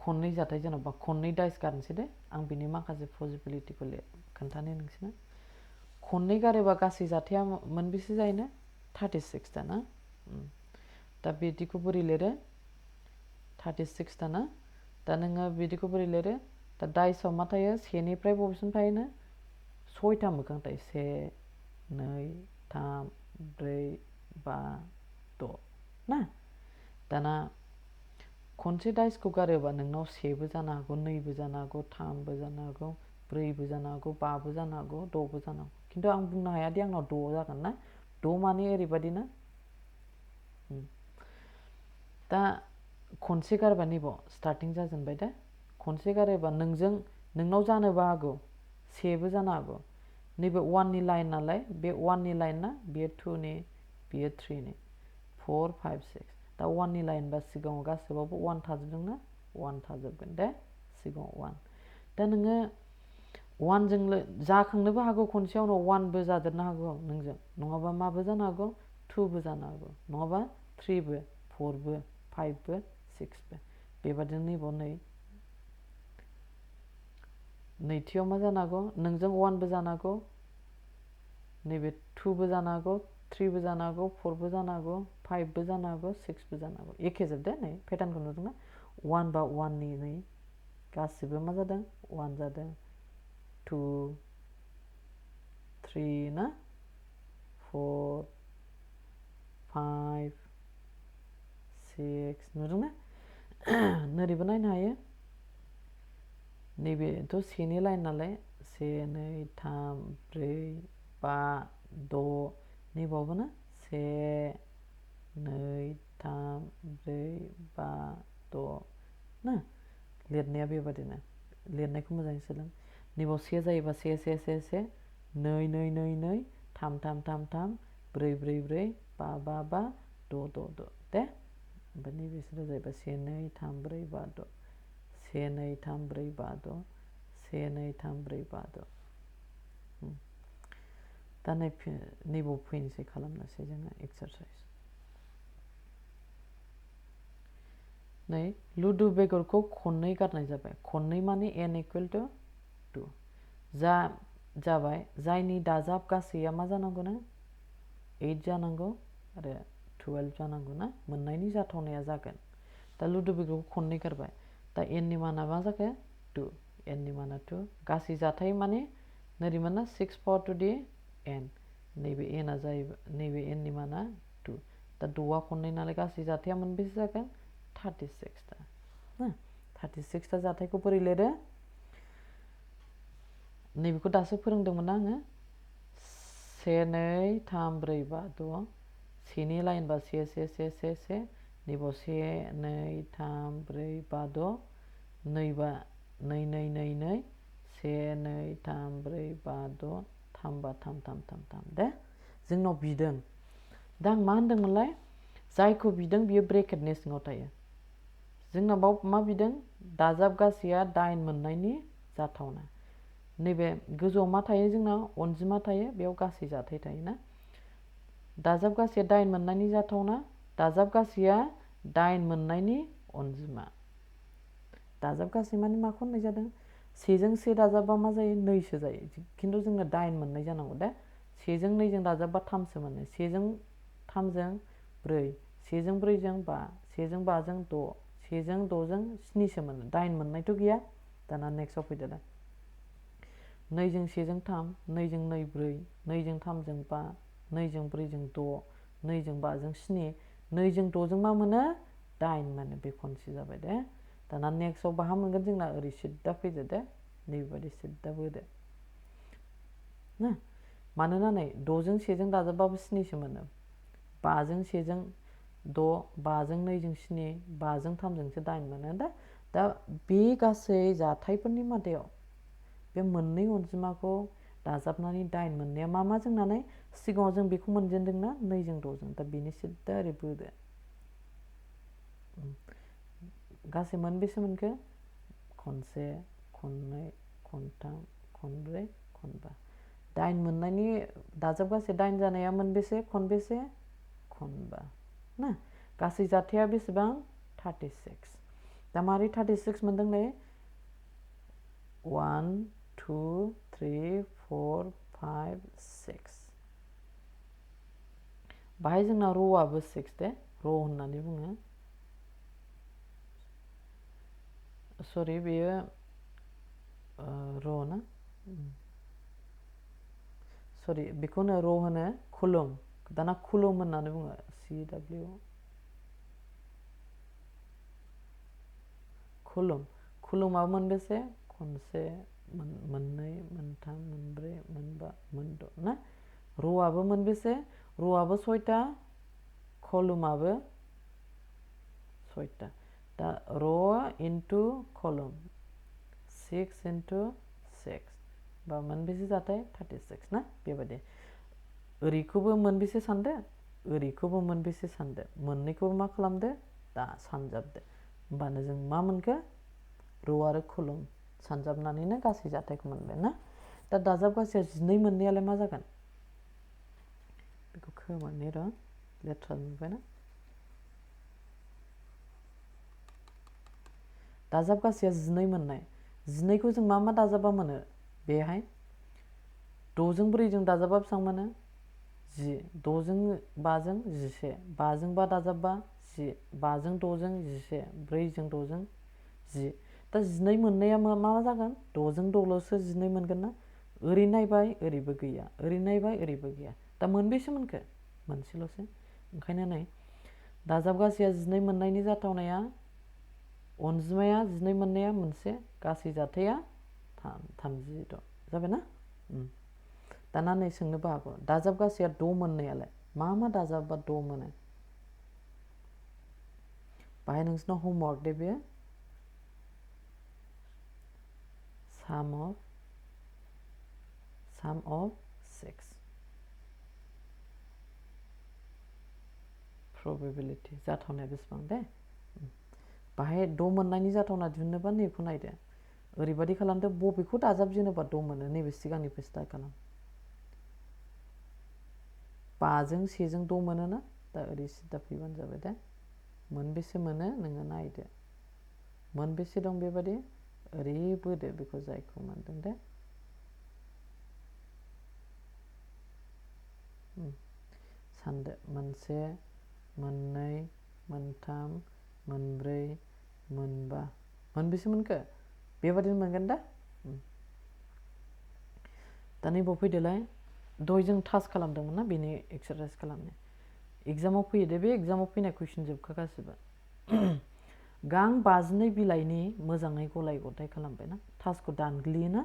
खननै जाथाय जेनेबा खननै डाइस गारनोसै दे आं बिनि माखासे पसिबिलिटिखौ खोन्थानो नोंसोरनो खननै गारोबा गासै जाथाया मोनबेसे जायोनो 36 दा ना दा बिदिखौ बोरै लिरो 36 दा ना दा नोङो बिदिखौ बोरै लिरो दा डाइसआव मा थायो सेनिफ्राय बबेसिम थायोनो सयथा मोखां थायो 1 2 3 4 5 6 ना दाना खनसे डाइसखौ गारोबा नोंनाव सेबो जानो हागौ नैबो जानो हागौ थामबो जानो हागौ ब्रैबो जानो हागौ बाबो जानो हागौ द'बो जानो हागौ खिन्थु आं बुंनो हाया दि आंनाव 6 जागोन ना 6 माने ओरैबायदि ना दा खनसे गारबा नैबाव स्टार्टिं जाजेनबाय दे खनसे गारोबा नोंनाव जानोबो हागौ सेबो जानो हागौ नैबे 1 नि लाइन नालाय बे 1 नि लाइन ना बेयो 2 नि बेयो 3 नि 4 5 6 दा 1 नि लाइन बा सिगाङाव गासैबावबो 1 थाजोबदोंना 1 थाजोबगोन दे सिगाङाव 1 दा नोङो 1 जों जाखांनोबो हागौ खनसेयावनो 1 बो जादेरनो हागौ नोंजों नङाबा माबो जानो हागौ 2 बो जानो हागौ नङाबा 3 बो 4 बो 5 बो 6 बो बेबादिनो नैबाव नैथियाव मा जानो हागौ नोंजों 1 बो जानो हागौ नैबे 2 बो जानो हागौ 3 बो जानो हागौ 4 बो जानो हागौ 5 बो जानो हागौ 6 बो जानो हागौ एखे जोब दे नै पेटार्नखौ नुदोंना 1 बा 1 नि नै गासिबो मा जादों 1 जादों 2 3 ना 4 5 6 नुदोंना नोरैबो नायनो हायो नैबेथ' सेनि लाइन नालाय 1 2 3 4 5 6 नैबावबो ना 1 2 3 4 5 6 ना लिरनाया बेबादिनो लिरनायखौ मोजाङै सोलों नैबाव से जायोबा से से से से 2 2 2 2 3 3 3 3 4 4 4 5 5 5 6 6 6 दे ओमफ्राय नैबेसोरो जाहैबाय 1 2 3 4 5 6 1 2 3 4 5 6 1 2 3 4 5 6 दा नैबाव फैनोसै खालामनोसै जोङो एक्सारसाइज नै लुदु बेगरखौ खननै गारनाय जाबाय खननै माने n इक्वल टू 2 जाबाय जायनि दाजाब गासैया मा जानांगौ ना 8 जानांगौ आरो 12 जानांगौ ना मोननायनि जाथावनाया जागोन दा लुदु बेगरखौ खननै गारबाय दा n नि माना मा जाखो 2 n नि माना 2 गासै जाथाय माने नोरै माना 6 power to the n नैबे n आ जाहैबाय नैबे n नि माना 2 दा 2 आ खननै नालाय गासै जाथाया मोनबेसे जागोन 36 टा ना 36 टा जाथायखौ बोरै लिरो नैबेखौ दासो फोरोंदोंमोन ना आङो 1 2 3 4 5 6 सेनि लाइन बा से से से से से नैबाव 1 2 3 4 5 6 नै बा 2 2 2 2 1 2 3 4 5 6 3 बा 3 3 3 3 दे जोंनाव बिदों दा आं मा होनदोंमोनलाय जायखौ बिदों बियो ब्रेकेटनि सिङाव थायो जोंना बाव मा बिदों दाजाब गासैया 8 मोननायनि जाथावना नैबे गोजौआव मा थायो जोंना अनजिमा थायो बेयाव गासै जाथाय थायोना दाजाब गासैया 8 मोननायनि जाथावना दाजाब गासैया 8 मोननायनि अनजिमा दाजाब गासै माने माखौ होननाय जादों 1 जों 1 दाजाबबा मा जायो 2 सो जायो खिन्थु जोंनो 8 मोननाय जानांगौ दे 1 जों 2 जों दाजाबबा 3 सो मोनो 1 जों 3 जों 4 1 जों 4 जों 5 1 जों 5 जों 6 1 जों 6 जों 7 सो मोनो 8 मोननायथ' गैया दाना नेक्स्टआव फैदो दा 2 जों 1 जों 3 2 जों 2 4 2 जों 3 जों 5 2 जों 4 जों 6 2 जों 5 जों 7 2 जों 6 जों मा मोनो 8 मोनो बे खनसे जाबाय दे दाना नेक्स्टआव बाहा मोनगोन जोंना ओरै सिद्दा फैदो दे नैबादि सिद्दा बोदो ना मानोना नै 6 जों 1 जों दाजाबबाबो 7 सो मोनो 5 जों 1 जों 6 5 जों 2 जों 7 5 जों 3 जोंसो 8 मोनो दा बे गासै जाथायफोरनि मादायाव बे मोननै अनजिमाखौ दाजाबनानै 8 मोननाया मा जोंना नै सिगाङाव जों बेखौ मोनजेनदोंना 2 जों 6 जों दा बेनि सिद्दा ओरै बोदो गासै मोनबेसे मोनखो खनसे खननै खनथाम खनब्रै खनबा 8 मोननायनि दाजाब गासै 8 जानाया मोनबेसे खनबेसे खनबा ना गासै जाथाया बेसेबां 36 दा मारै 36 मोनदों नै 1 2 3 4 5 6 बाहाय जोंना र'आबो 6 दे र' होननानै बुङो सरि बेयो र' ना सरि बेखौनो र' होनो खुलुम दाना खुलुम होननानै बुङो CW खुलुमा मोनबेसे खनसे मोननै मोनथाम मोनब्रै मोनबा मोनद' ना र'आबो मोनबेसे र'आबो 6टा कलुमाबो 6टा दा र' इनटु कलम 6 इनटु 6 बा मोनबेसे जाथाय 36 ना बेबायदि ओरैखौबो मोनबेसे सानदो ओरैखौबो मोनबेसे सानदो मोननैखौबो मा खालामदो दा सानजाबदो होमबानो जों मा मोनखो र' आरो खुलुम सानजाबनानैनो गासै जाथायखौ मोनबाय ना दा दाजाब गासैया 12 मोननायालाय मा जागोन बेखौ खोमोरनि र' लेथ्रा नुबायना दाजाब गासैया 12 मोननाय 12खौ जों मा दाजाबा मोनो बेहाय 6 जों 4 जों दाजाबा बेसेबां मोनो 10 6 जों 5 जों 11 5 जों 5 दाजाबबा 10 5 जों 6 जों 11 4 जों 6 जों 10 दा 12 मोननाया मा जागोन 6 जों 6ल'सो 12 मोनगोन ना ओरै नायबाय ओरैबो गैया ओरै नायबाय ओरैबो गैया दा मोनबेसे मोनखो मोनसेल'सो ओंखायनो नै दाजाब गासैया 12 मोननायनि जाथावनाया अनजिमाया 12 मोननाया मोनसे गासै जाथाया 36 जाबाय ना दाना नै सोंनोबो हागौ दाजाब गासैया 6 मोननायालाय मा दाजाबबा 6 मोनो बाहाय नोंसिनाव होमवर्क दे बेयो sum of 6 probability जाथावनाया बेसेबां दे बाहाय द' मोननायनि जाथावना दिहुननोबा नैखौ नायदो ओरैबायदि खालामदो बबेखौ दाजाबजेनोबा द' मोनो नैबे सिगांनिफ्राय स्टार्ट खालाम 5जों 1जों 6 मोनोना दा ओरै सिदा फैबानो जाबाय दे मोनबेसे मोनो नोङो नायदो मोनबेसे दं बेबायदि ओरै बोदो बेखौ जायखौ मोनदों दे सानदो मोनसे मोननै मोनथाम मोनब्रै मोनबा मोनबेसे मोनखो बेबादिनो मोनगोन दा दा नैबाव फैदोलाय दहाय जों टास्क खालामदोंमोन ना बेनि एक्सारसाइज खालामनो एग्जामाव फैयो दे बे एग्जामाव फैनाय कुइसन जोबखा गासिबो गां 52 बिलाइनि मोजाङै गलाय गथाय खालामबाय ना टास्कखौ दानग्लियोना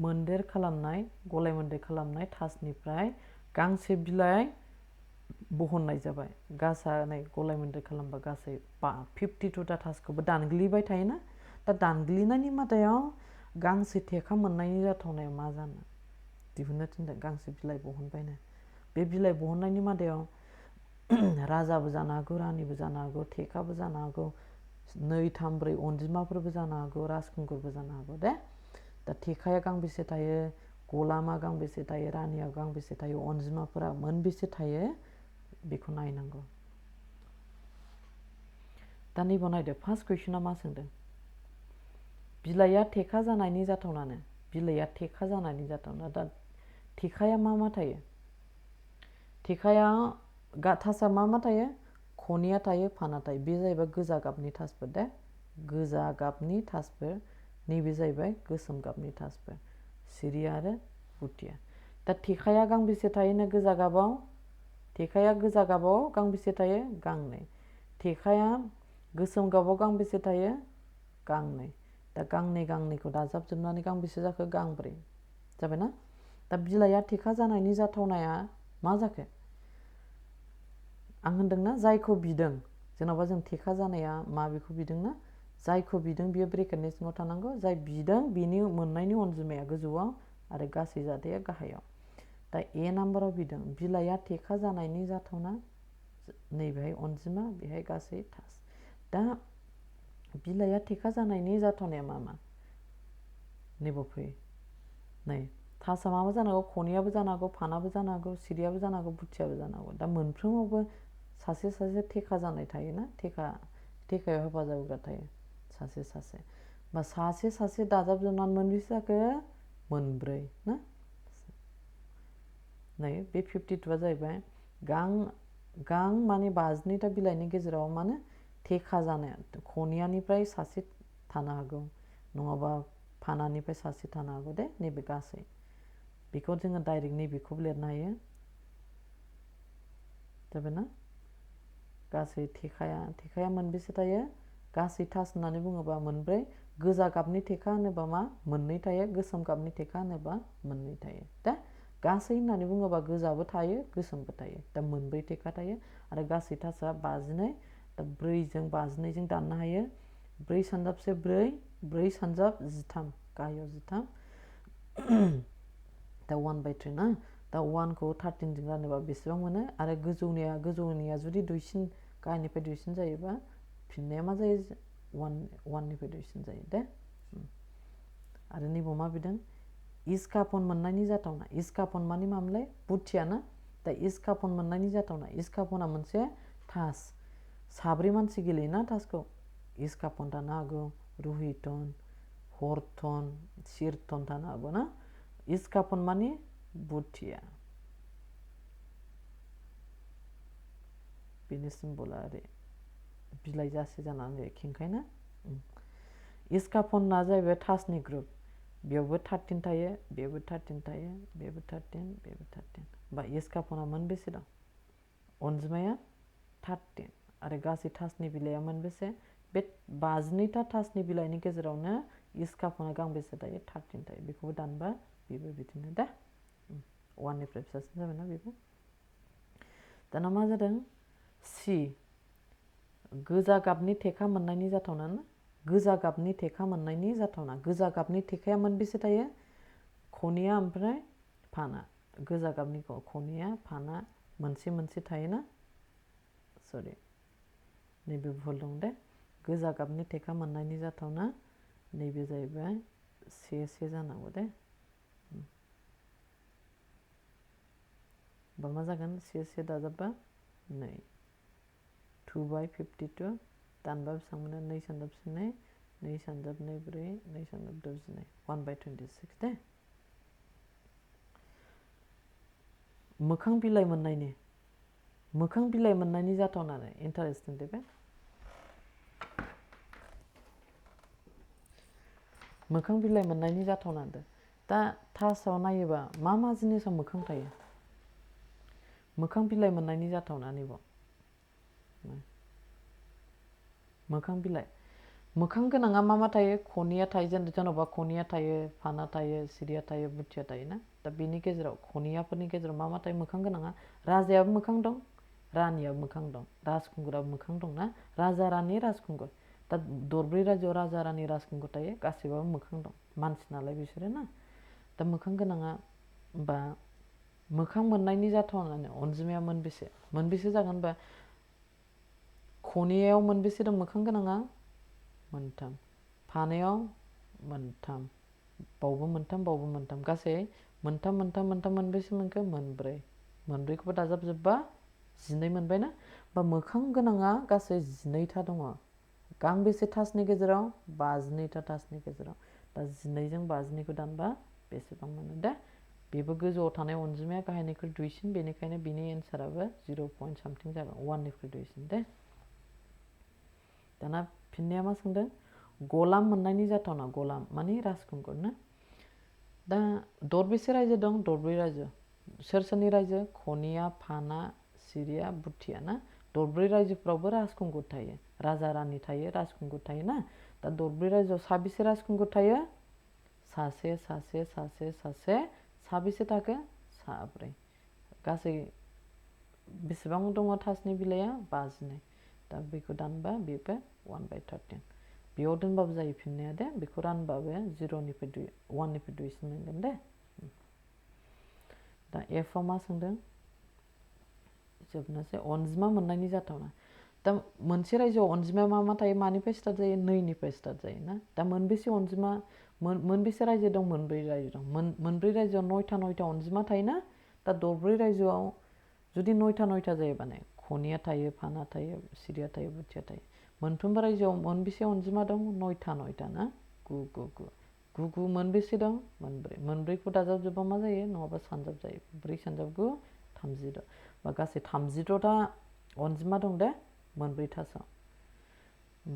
मोनदेर खालामनाय गलाय मोनदेर खालामनाय टास्कनिफ्राय गांसे बिलाइ बहननाय जाबाय गासानै गलाय मोनदेर खालामबा गासै 52टा टास्कखौबो दानग्लिबाय थायोना दा दानग्लिनायनि मादायाव गांसे थेखा मोननायनि जाथावनाया मा जानो दिहुननो थिनदों गांसे बिलाइ बहनबायनो बे बिलाइ बहननायनि मादायाव राजाबो जानो हागौ रानिबो जानो हागौ थेखाबो जानो हागौ 2 3 4 अनजिमाफोरबो जानो हागौ राजखुंगुरबो जानो हागौ दे दा थेखाया गांबेसे थायो गलामा गांबेसे थायो रानिया गांबेसे थायो अनजिमाफोरा मोनबेसे थायो बेखौ नायनांगौ दा नैबाव नायदो फार्स्ट कुइसना मा सोंदों बिलाइया थेखा जानायनि जाथावनानो बिलाइया थेखा जानायनि जाथावना दा थेखाया मा थायो थेखाया टासआ मा थायो खनिया थायो फाना थायो बे जाहैबाय गोजा गाबनि टासफोर दे गोजा गाबनि टासफोर नैबे जाहैबाय गोसोम गाबनि टासफोर सिरिया आरो बुथिया दा थेखाया गांबेसे थायोनो गोजा गाबाव थेखाया गोजा गाबाव गांबेसे थायो गांनै थेखाया गोसोम गाबाव गांबेसे थायो गांनै दा गांनैखौ दाजाबजोबनानै गांबेसे जाखो गांब्रै जाबायना दा बिलाइया थेखा जानायनि जाथावनाया मा जाखो आं होनदोंना जायखौ बिदों जेन'बा जों थेखा जानाया मा बेखौ बिदोंना जायखौ बिदों बियो ब्रेकेटनि सिङाव थानांगौ जाय बिदों बिनि मोननायनि अनजिमाया गोजौआव आरो गासै जाथाया गाहायाव दा ए नाम्बाराव बिदों बिलाइया थेखा जानायनि जाथावना नैबेहाय अनजिमा बेहाय गासै टास दा बिलाइया थेखा जानायनि जाथावनाया मा नैबाव फै नै टासआ मा जानांगौ खनियाबो जानो हागौ फानाबो जानो हागौ सिरियाबो जानो हागौ बुथियाबो जानो हागौ दा मोनफ्रोमावबो सासे थेखा जानाय थायोना थेखायाव हेफाजाब होग्रा थायो सासे बा सासे दाजाबजोबनानै मोनबेसे जाखो मोनब्रै ना नै बे 52आ जाहैबाय गां माने 52टा बिलाइनि गेजेराव माने थेखा जानाय खनियानिफ्राय सासे थानो हागौ नङाबा फानानिफ्राय सासे थानो हागौ दे नैबे गासै बेखौ जोङो डाइरेक्ट नैबेखौबो लिरनो हायो जाबायना गासै थेखाया मोनबेसे थायो गासै टास होननानै बुङोबा मोनब्रै गोजा गाबनि थेखा होनोबा मा मोननै थायो गोसोम गाबनि थेखा होनोबा मोननै थायो दा गासै होननानै बुङोबा गोजाबो थायो गोसोमबो थायो दा मोनब्रै थेखा थायो आरो गासै टासआ 52 दा 4जों 52जों दाननो हायो 4 सानजाबसे 4 सानजाब 13 गाहायाव 13 दा 1/3 ना दा 1खौ 13जों रानोबा बेसेबां मोनो आरो गोजौनिया जुदि दुइसिन गाहायनिफ्राय दुइसिन जायोबा फिननाया मा जायो 1निफ्राय दुइसिन जायो दे आरो नैबाव मा बिदों इस्कापन मोननायनि जाथावना इस्कापन माने मामोनलाय बुथिया ना दा इस्कापन मोननायनि जाथावना इस्कापना मोनसे टास साब्रै मानसि गेलेयोना टासखौ इस्कापन थानो हागौ रुहितन हरतन सिरतन थानो हागौ ना इस्कापन माने बुथिया बेनि सिम्बला ओरै बिलाइ जासे जानानै खेंखायना इस्कापना जाहैबाय टासनि ग्रुप बेयावबो 13 थायो बेयावबो 13 थायो बेबो 13 बेबो 13 बा इस्कापना मोनबेसे दं अनजिमाया 13 आरो गासै टासनि बिलाइया मोनबेसे बे 52टा टासनि बिलाइनि गेजेरावनो इस्कापना गांबेसे थायो 13 थायो बेखौबो दानबा बेबो बिदिनो दा 1निफ्राय फिसासिन जाबायना बेबो दाना मा जादों सि गोजा गाबनि थेखा मोननायनि जाथावना ना गोजा गाबनि थेखा मोननायनि जाथावना गोजा गाबनि थेखाया मोनबेसे थायो खनिया ओमफ्राय फाना गोजा गाबनि खनिया फाना मोनसे मोनसे थायोना सरि नैबे भुल दं दे गोजा गाबनि थेखा मोननायनि जाथावना नैबे जाहैबाय से जानांगौ दे बा मा जागोन से दाजाबबा 2 2/52 दानबा बेसेबां मोनो 2 सानजाब 2 2 सानजाब 2 4 2 सानजाब 12 1/26 दे मोखां बिलाइ मोननायनि जाथावना इन्टारेस्टिं दे बे मोखां बिलाइ मोननायनि जाथावना दा थासाव नायोबा मा जिनिसाव मोखां थायो मोखां बिलाइ मोननायनि जाथावना नैबाव मोखां बिलाइ मोखां गोनाङा मा थायो खनिया थायो जेनेबा खनिया थायो फाना थायो सिरिया थायो बुथिया थायो ना दा बेनि गेजेराव खनियाफोरनि गेजेराव मा थायो मोखां गोनाङा राजायाबो मोखां दं रानियाबो मोखां दं राजखुंगुराबो मोखां दं ना राजा रानि राजखुंगुर दा दरब्रै रायजोआव राजा रानि राजखुंगुर थायो गासैबाबो मोखां दं मानसि नालाय बिसोरो ना दा मोखां गोनाङा बा मोखां मोननायनि जाथावना अनजिमाया मोनबेसे जागोन बा खनियायाव मोनबेसे दं मोखां गोनाङा मोनथाम फानायाव मोनथाम बावबो मोनथाम गासै मोनथाम मोनबेसे मोनखो मोनब्रैखौबो दाजाबजोबबा 12 मोनबाय ना बा मोखां गोनाङा गासै 12था दङ गांबेसे थासनि गेजेराव 52था थासनि गेजेराव दा 12 जों 52खौ दानबा बेसेबां मोनो दे बेबो गोजौआव थानाय अनजिमाया गाहायनिख्रुइ दुइसिन बेनिखायनो बिनि एन्साराबो 0 something जागोन 1 निख्रुइ दुइसिन दे दाना फिननाया मा सोंदों गलाम मोननायनि जाथावना गलाम माने राजखुंगुर ना दा दरबेसे रायजो दं दरब्रै रायजो सोरनि रायजो खनिया फाना सिरिया बुथिया ना दरब्रै रायजोफ्रावबो राजखुंगुर थायो राजा रानि थायो राजखुंगुर थायो ना दा दरब्रै रायजोआव साबेसे राजखुंगुर थायो सासे साबेसे थाखो साब्रै गासै बेसेबां दङ थासनि बिलाइया 52 दा बेखौ दानबा बेबो 1/13 बेयाव दोनबाबो जायो फिननाया दे बेखौ रानबाबो 1 निफ्राय 2सिम मोनगोन दे दा एफआव मा सोंदों जोबनोसै अनजिमा मोननायनि जाथावना दा मोनसे रायजोआव अनजिमाया मा थायो मानिफ्राय स्टार्ट जायो 2 निफ्राय स्टार्ट जायो ना दा मोनबेसे अनजिमा मोनबेसे रायजो दं मोनब्रै रायजो दं मोनब्रै रायजोआव 9था अनजिमा थायोना दा दरब्रै रायजोआव जुदि 9था जायोबा खनिया थायो फाना थायो सिरिया थायो बुथिया थायो मोनफ्रोमबो रायजोआव मोनबेसे अनजिमा दं 9था ना 9 मोनबेसे दं मोनब्रैखौ दाजाबजोबबा मा जायो नङाबा सानजाब जायो 4 सानजाब 9 36 बा गासै 36था अनजिमा दं दे मोनब्रै थासाव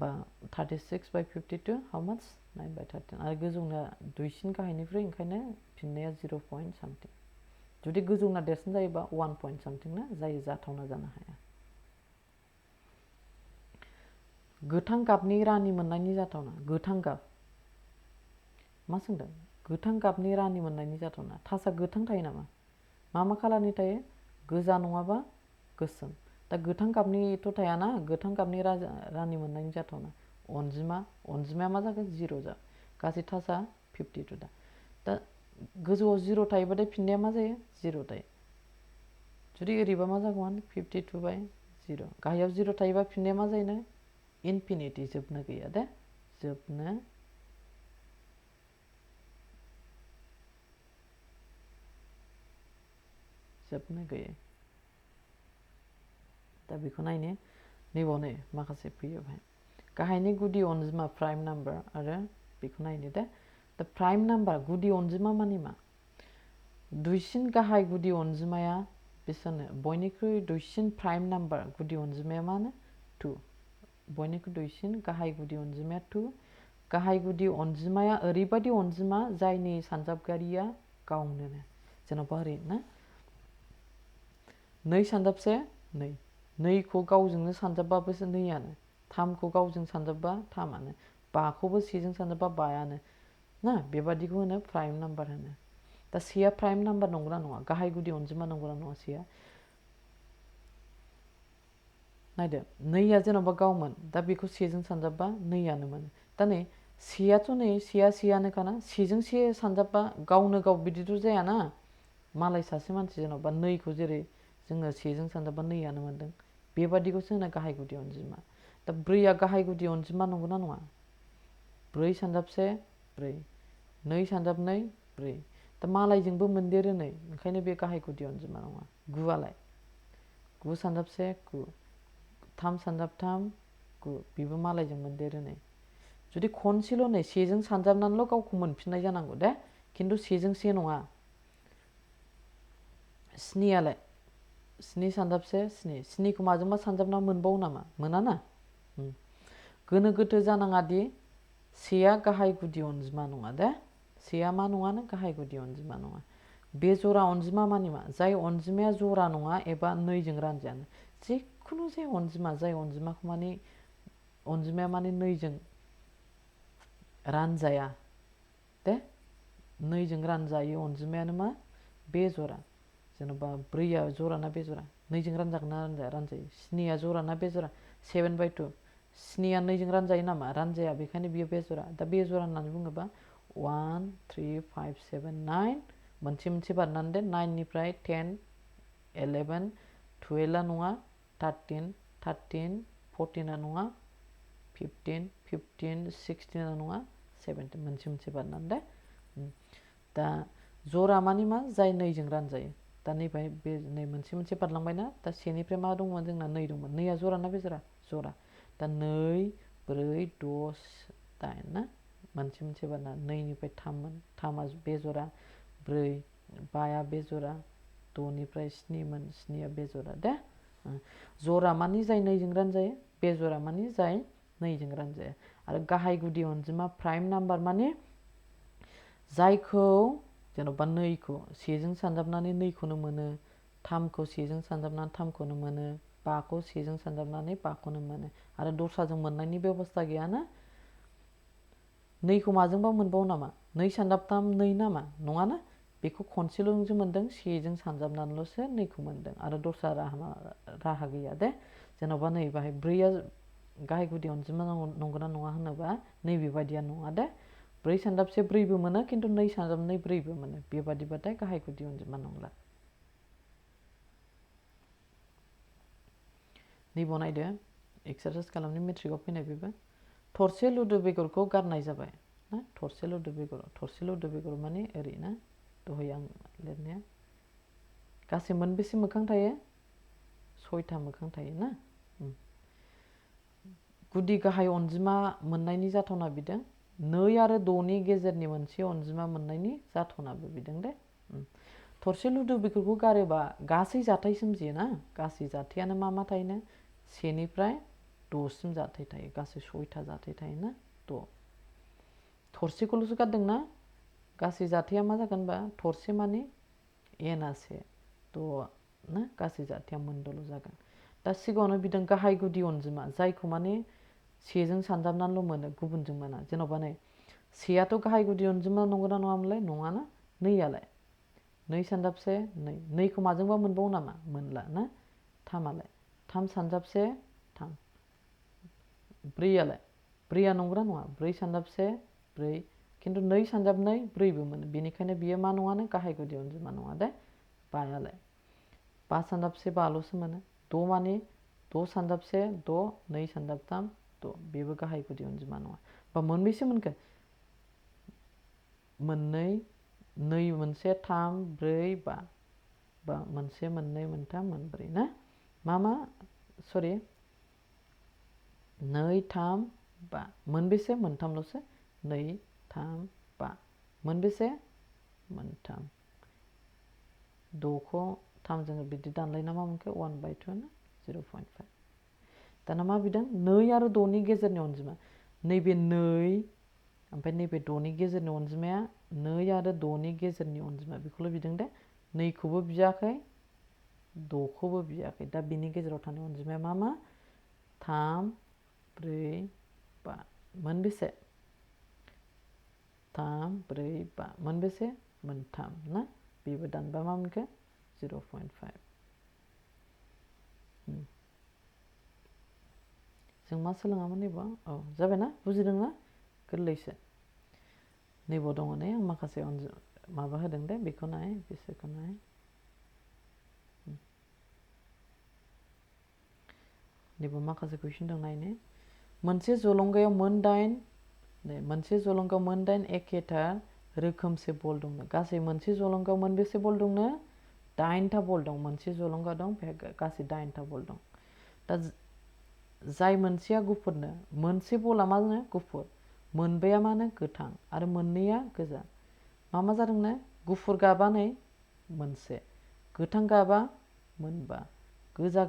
बा 36/52 हाउ माच 9/13 आरो गोजौना दुइसिन गाहायनिफ्राय ओंखायनो फिननाया 0 something जुदि गोजौना देरसिन जायोबा 1 something ना जायो जाथावना जानो हाया गोथां गाबनि रानि मोननायनि जाथावना गोथां गाब मा सोंदों गोथां गाबनि रानि मोननायनि जाथावना थासा गोथां थायो नामा मा खालारनि थायो गोजा नङाबा गोसोम दा गोथां गाबनिथ' थायाना गोथां गाबनि रानि मोननायनि जाथावना अनजिमाया मा जागोन 0 जागोन गासै थासा 52 दा गोजौआव 0 थायोबाथाय फिननाया मा जायो 0 थायो जुदि ओरैबा मा जागौमोन 52/0 गाहायाव 0 थायोबा फिननाया मा जायो इनफिनिटी जोबनो गैया दे जोबनो गैयै दा बेखौ नायनो नैबाव माखासे फैयो बेहाय गाहायनि गुदि अनजिमा प्राइम नाम्बार आरो बेखौ नायनो दे दा प्राइम नाम्बार गुदि अनजिमा माने मा दुइसिन गाहाय गुदि अनजिमाया बेसेबां बयनिख्रुइ दुइसिन प्राइम नाम्बार गुदि अनजिमाया मा 2 बयनिख्रुइ दुइसिन गाहाय गुदि अनजिमाया 2 गाहाय गुदि अनजिमाया ओरैबायदि अनजिमा जायनि सानजाबगारिया गावनो जेन'बा ओरै ना 2 सानजाबसे 2खौ गावजोंनो सानजाबबाबो 2आनो 3खौ गावजों सानजाबबा 3आनो 5खौबो सेजों सानजाबबा 5आनो ना बेबादिखौ होनो प्राइम नाम्बार होनो दा सेया प्राइम नाम्बार नंगौना नङा गाहाय गुदि अनजिमा नंगौना नङा सेया नायदो नैया जेन'बा गावमोन दा बेखौ सेजों सानजाबबा नैयानो मोनो दा नै सेयाथ' नै सेयानोखाना सेजों से सानजाबबा गावनो गाव बिदिथ' जायाना मालाय सासे मानसि जेन'बा नैखौ जेरै जोङो सेजों सानजाबबा नैयानो मोनदों बेबादिखौसो होनो गाहाय गुदि अनजिमा दा ब्रैया गाहाय गुदि अनजिमा नंगौना नङा ब्रै सानजाब से ब्रै नै सानजाब नै ब्रै दा मालायजोंबो मोनदेरो नै ओंखायनो बे गाहाय गुदि अनजिमा नङा गुआलाय गु सानजाब से गु थाम सानजाब थाम गु बेबो मालायजों मोनदेरो नै जुदि खनसेल' नै सेजों सानजाबनानैल' गावखौ मोनफिननाय जानांगौ दे खिन्थु सेजों से नङा स्नियालाय स्नि सानजाब से स्नि स्निखौ माजोंबा सानजाबना मोनबावो नामा मोनाना गोनो गोथो जानाङा दि सेया गाहाय गुदि अनजिमा नङा दे सेया मा नङानो गाहाय गुदि अनजिमा नङा बे जरा अनजिमा मानि मा जाय अनजिमाया जरा नङा एबा नैजों रानजायानो जिखुनु जाय अनजिमा जाय अनजिमाखौ माने अनजिमाया माने नैजों रानजाया दे नैजों रानजायो अनजिमायानो मा बे जरा जेन'बा ब्रैया जरा ना बे जरा नैजों रानजागोन ना रानजाया रानजायो स्निया जरा ना बे जरा 7/2 स्निया नैजों रानजायो नामा रानजाया बेखायनो बियो बे जरा दा बे जरा होननानै बुङोबा 1 3 5 7 9 मोनसे मोनसे बारनानै दे 9 निफ्राय 10 11 12 नङा 13 13 14 नङा 15 15 16 नङा 17 मोनसे मोनसे बारनानै दे दा जरा मानि मा जाय नैजों रानजायो दा नैबाय बे नै मोनसे मोनसे बारलांबायना दा सेनिफ्राय मा दंमोन जोंना नै दंमोन नैया जरा ना बे जरा जरा दा 2 4 6 8 ना मोनसे मोनसे बारना नैनिफ्राय 3मोन 3आ बे जरा 4 5आ बे जरा 6निफ्राय 7मोन 7आ बे जरा दे जरा मानि जाय नैजों रानजायो बे जरा मानि जाय नैजों रानजाया आरो गाहाय गुदि अनजिमा प्राइम नाम्बार माने जायखौ जेन'बा नैखौ सेजों सानजाबनानै नैखौनो मोनो 3खौ सेजों सानजाबनानै 3खौनो मोनो 5खौ सेजों सानजाबनानै 5खौनो मोनो आरो दस्राजों मोननायनि बेबस्था गैयाना नैखौ माजोंबा मोनबावो नामा नै सानजाबथाम नै नामा नङाना बेखौ खनसेल'सो मोनदों सेजों सानजाबनानैल'सो नैखौ मोनदों आरो दस्रा राहा गैया दे जेन'बा नै बाहाय ब्रैया गाहाय गुदि अनजिमा नंगौना नङा होनोबा नैबेबायदिया नङा दे 4 सानजाब से 4बो मोनो खिन्थु 2 सानजाब 2 4बो मोनो बेबादिबाथाय गाहाय गुदि अनजिमा नंला नैबाव नायदो एक्सारसाइज खालामनो मेट्रिकआव फैनाय बेबो थरसे लुदु बेगरखौ गारनाय जाबाय ना थरसे लुदु बेगर माने ओरै ना दहाय आं लिरनाया गासै मोनबेसे मोखां थायो 6था मोखां थायो ना गुदि गाहाय अनजिमा मोननायनि जाथावना बिदों 2 आरो 6नि गेजेरनि मोनसे अनजिमा मोननायनि जाथावनाबो बिदों दे थरसे लुदु बेगरखौ गारोबा गासै जाथाय सोमजियो ना गासै जाथायानो मा थायोनो 1 निफ्राय 6 सिम जाथाय थायो गासै 6था जाथाय थायोना 6 थरसेखौल'सो गारदोंना गासै जाथाया मा जागोनबा थरसे माने एनआ 1 6 ना गासै जाथाया मोनद'ल' जागोन दा सिगाङावनो बिदों गाहाय गुदि अनजिमा जायखौ माने सेजों सानजाबनानैल' मोनो गुबुनजों मोना जेन'बा नै सेयाथ' गाहाय गुदि अनजिमा नंगौना नङामोनलाय नङाना नैयालाय 2 सानजाब से 2 नैखौ माजोंबा मोनबावो नामा मोनला ना 3आलाय 3 सानजाब से 3 4आलाय 4आ नंगौना नङा 4 सानजाब से 4 खिन्थु 2 सानजाब 2 4बो मोनो बेनिखायनो बियो मा नङानो गाहाय गुदि अनजिमा नङा दे 5आलाय 5 सानजाब से 5ल'सो मोनो 6 माने 6 सानजाब से 6 2 सानजाब 3 6 बेबो गाहाय गुदि अनजिमा नङा बा मोनबेसे मोनखो मोननै 2 मोनसे 3 4 5 बा मोनसे मोननै मोनथाम मोनब्रै ना मा सरि 2 3 5 मोनबेसे मोनथामल'सो 2 3 5 मोनबेसे मोनथाम 6खौ 3जों बिदि दानलायना मा मोनखो 1/2 ना 0.5 दाना मा बिदों 2 आरो 6नि गेजेरनि अनजिमा नैबे 2 ओमफ्राय नैबे 6नि गेजेरनि अनजिमाया 2 आरो 6नि गेजेरनि अनजिमा बेखौल' बिदों दे 2खौबो बियाखै 6खौबो बियाखै दा बिनि गेजेराव थानाय अनजिमाया मा 3 4 5 मोनबेसे 3 4 5 मोनबेसे मोनथाम ना बेबो दानबा मा मोनखो 0.5 जों मा सोलोङामोन नैबाव जाबायना बुजिदोंना गोरलैसो नैबाव दङ ने आं माखासे माबा होदों दे बेखौ नाय बिसोरखौ नाय नैबाव माखासे कुइसन दं नायने मोनसे जलंगायाव मोन 8 मोनसे जलंगायाव मोन 8 एखेथार रोखोमसे बल दंनो गासै मोनसे जलंगायाव मोनबेसे बल दंनो 8था बल दं मोनसे जलंगा दं बेहाय गासै 8था बल दं दा जाय मोनसेया गुफुरनो मोनसे बला मा होनो गुफुर मोनबाया मा होनो गोथां आरो मोननैया गोजा मा जादोंनो गुफुर गाबा नै मोनसे गोथां गाबा मोनबा गोजा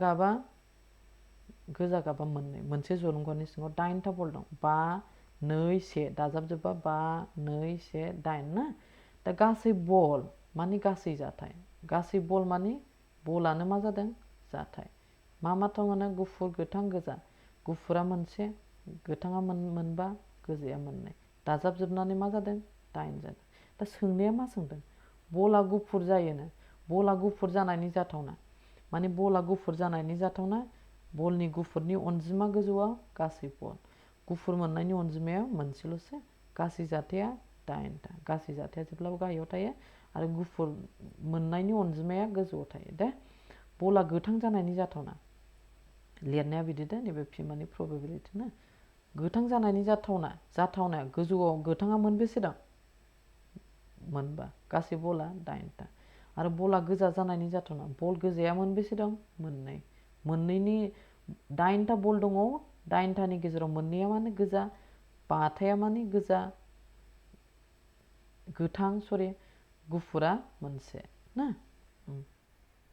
गाबा मोननै मोनसे जलंगानि सिङाव 8था बल दं 5 2 1 दाजाबजोबबा 5 2 1 8 ना दा गासै बल माने गासै जाथाय गासै बल माने बलानो मा जादों जाथाय मा दङनो गुफुर गोथां गोजा गुफुरा मोनसे गोथाङा मोनबा गोजाया मोननै दाजाबजोबनानै मा जादों 8 जादों दा सोंनाया मा सोंदों बला गुफुर जायोनो बला गुफुर जानायनि जाथावना माने बला गुफुर जानायनि जाथावना बलनि गुफुरनि अनजिमा गोजौआव गासै बल गुफुर मोननायनि अनजिमाया मोनसेल'सो गासै जाथाया 8था गासै जाथाया जेब्लाबो गाहायाव थायो आरो गुफुर मोननायनि अनजिमाया गोजौआव थायो दे बला गोथां जानायनि जाथावना लिरनाया बिदि दे नैबे पि माने प्रबेबिलिटि ना गोथां जानायनि जाथावना गोजौआव गोथाङा मोनबेसे दं मोनबा गासै बला 8था आरो बला गोजा जानायनि जाथावना बल गोजाया मोनबेसे दं मोननै मोननैनि 8था बल दङ 8थानि गेजेराव मोननैया माने गोजा 5थाया माने गोजा गोथां गुफुरा मोनसे ना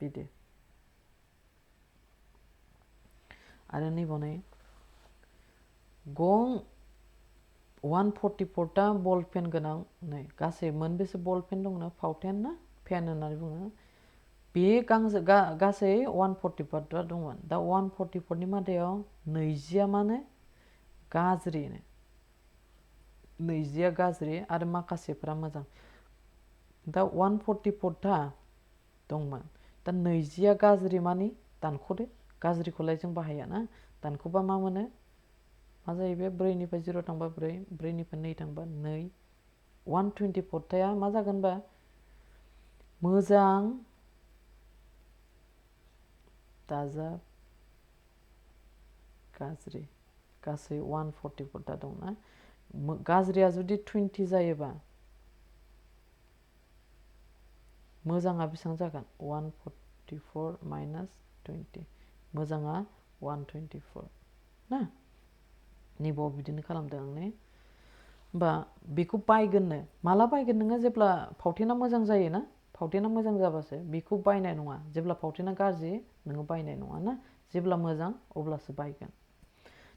बिदि आरो नैबावनाय गं 144टा बल पेन गोनां नै गासै मोनबेसे बल पेन दंनो फाउटेन ना पेन होननानै बुङो बे गासै 144टा दंमोन दा 144नि मादायाव 20आ माने गाज्रि 20आ गाज्रि आरो माखासेफोरा मोजां दा 144टा दंमोन दा 20आ गाज्रि माने दानख'दो गाज्रिखौलाय जों बाहाया ना दानख'बा मा मोनो मा जायो बे 4 निफ्राय 0 थांबा 4 4 निफ्राय 2 थांबा 2 124थाया मा जागोनबा मोजां दाजाब गाज्रि गासै 144टा दंना गाज्रिया जुदि 20 जायोबा मोजाङा बेसेबां जागोन 144 माइनास 20 मोजाङा 124 ना नैबाव बिदिनो खालामदों आं ने होमबा बेखौ बायगोननो माला बायगोन नोङो जेब्ला फाउटेना मोजां जायोना फाउटेना मोजां जाबासो बेखौ बायनाय नङा जेब्ला फाउटेना गाज्रि नोङो बायनाय नङा ना जेब्ला मोजां अब्लासो बायगोन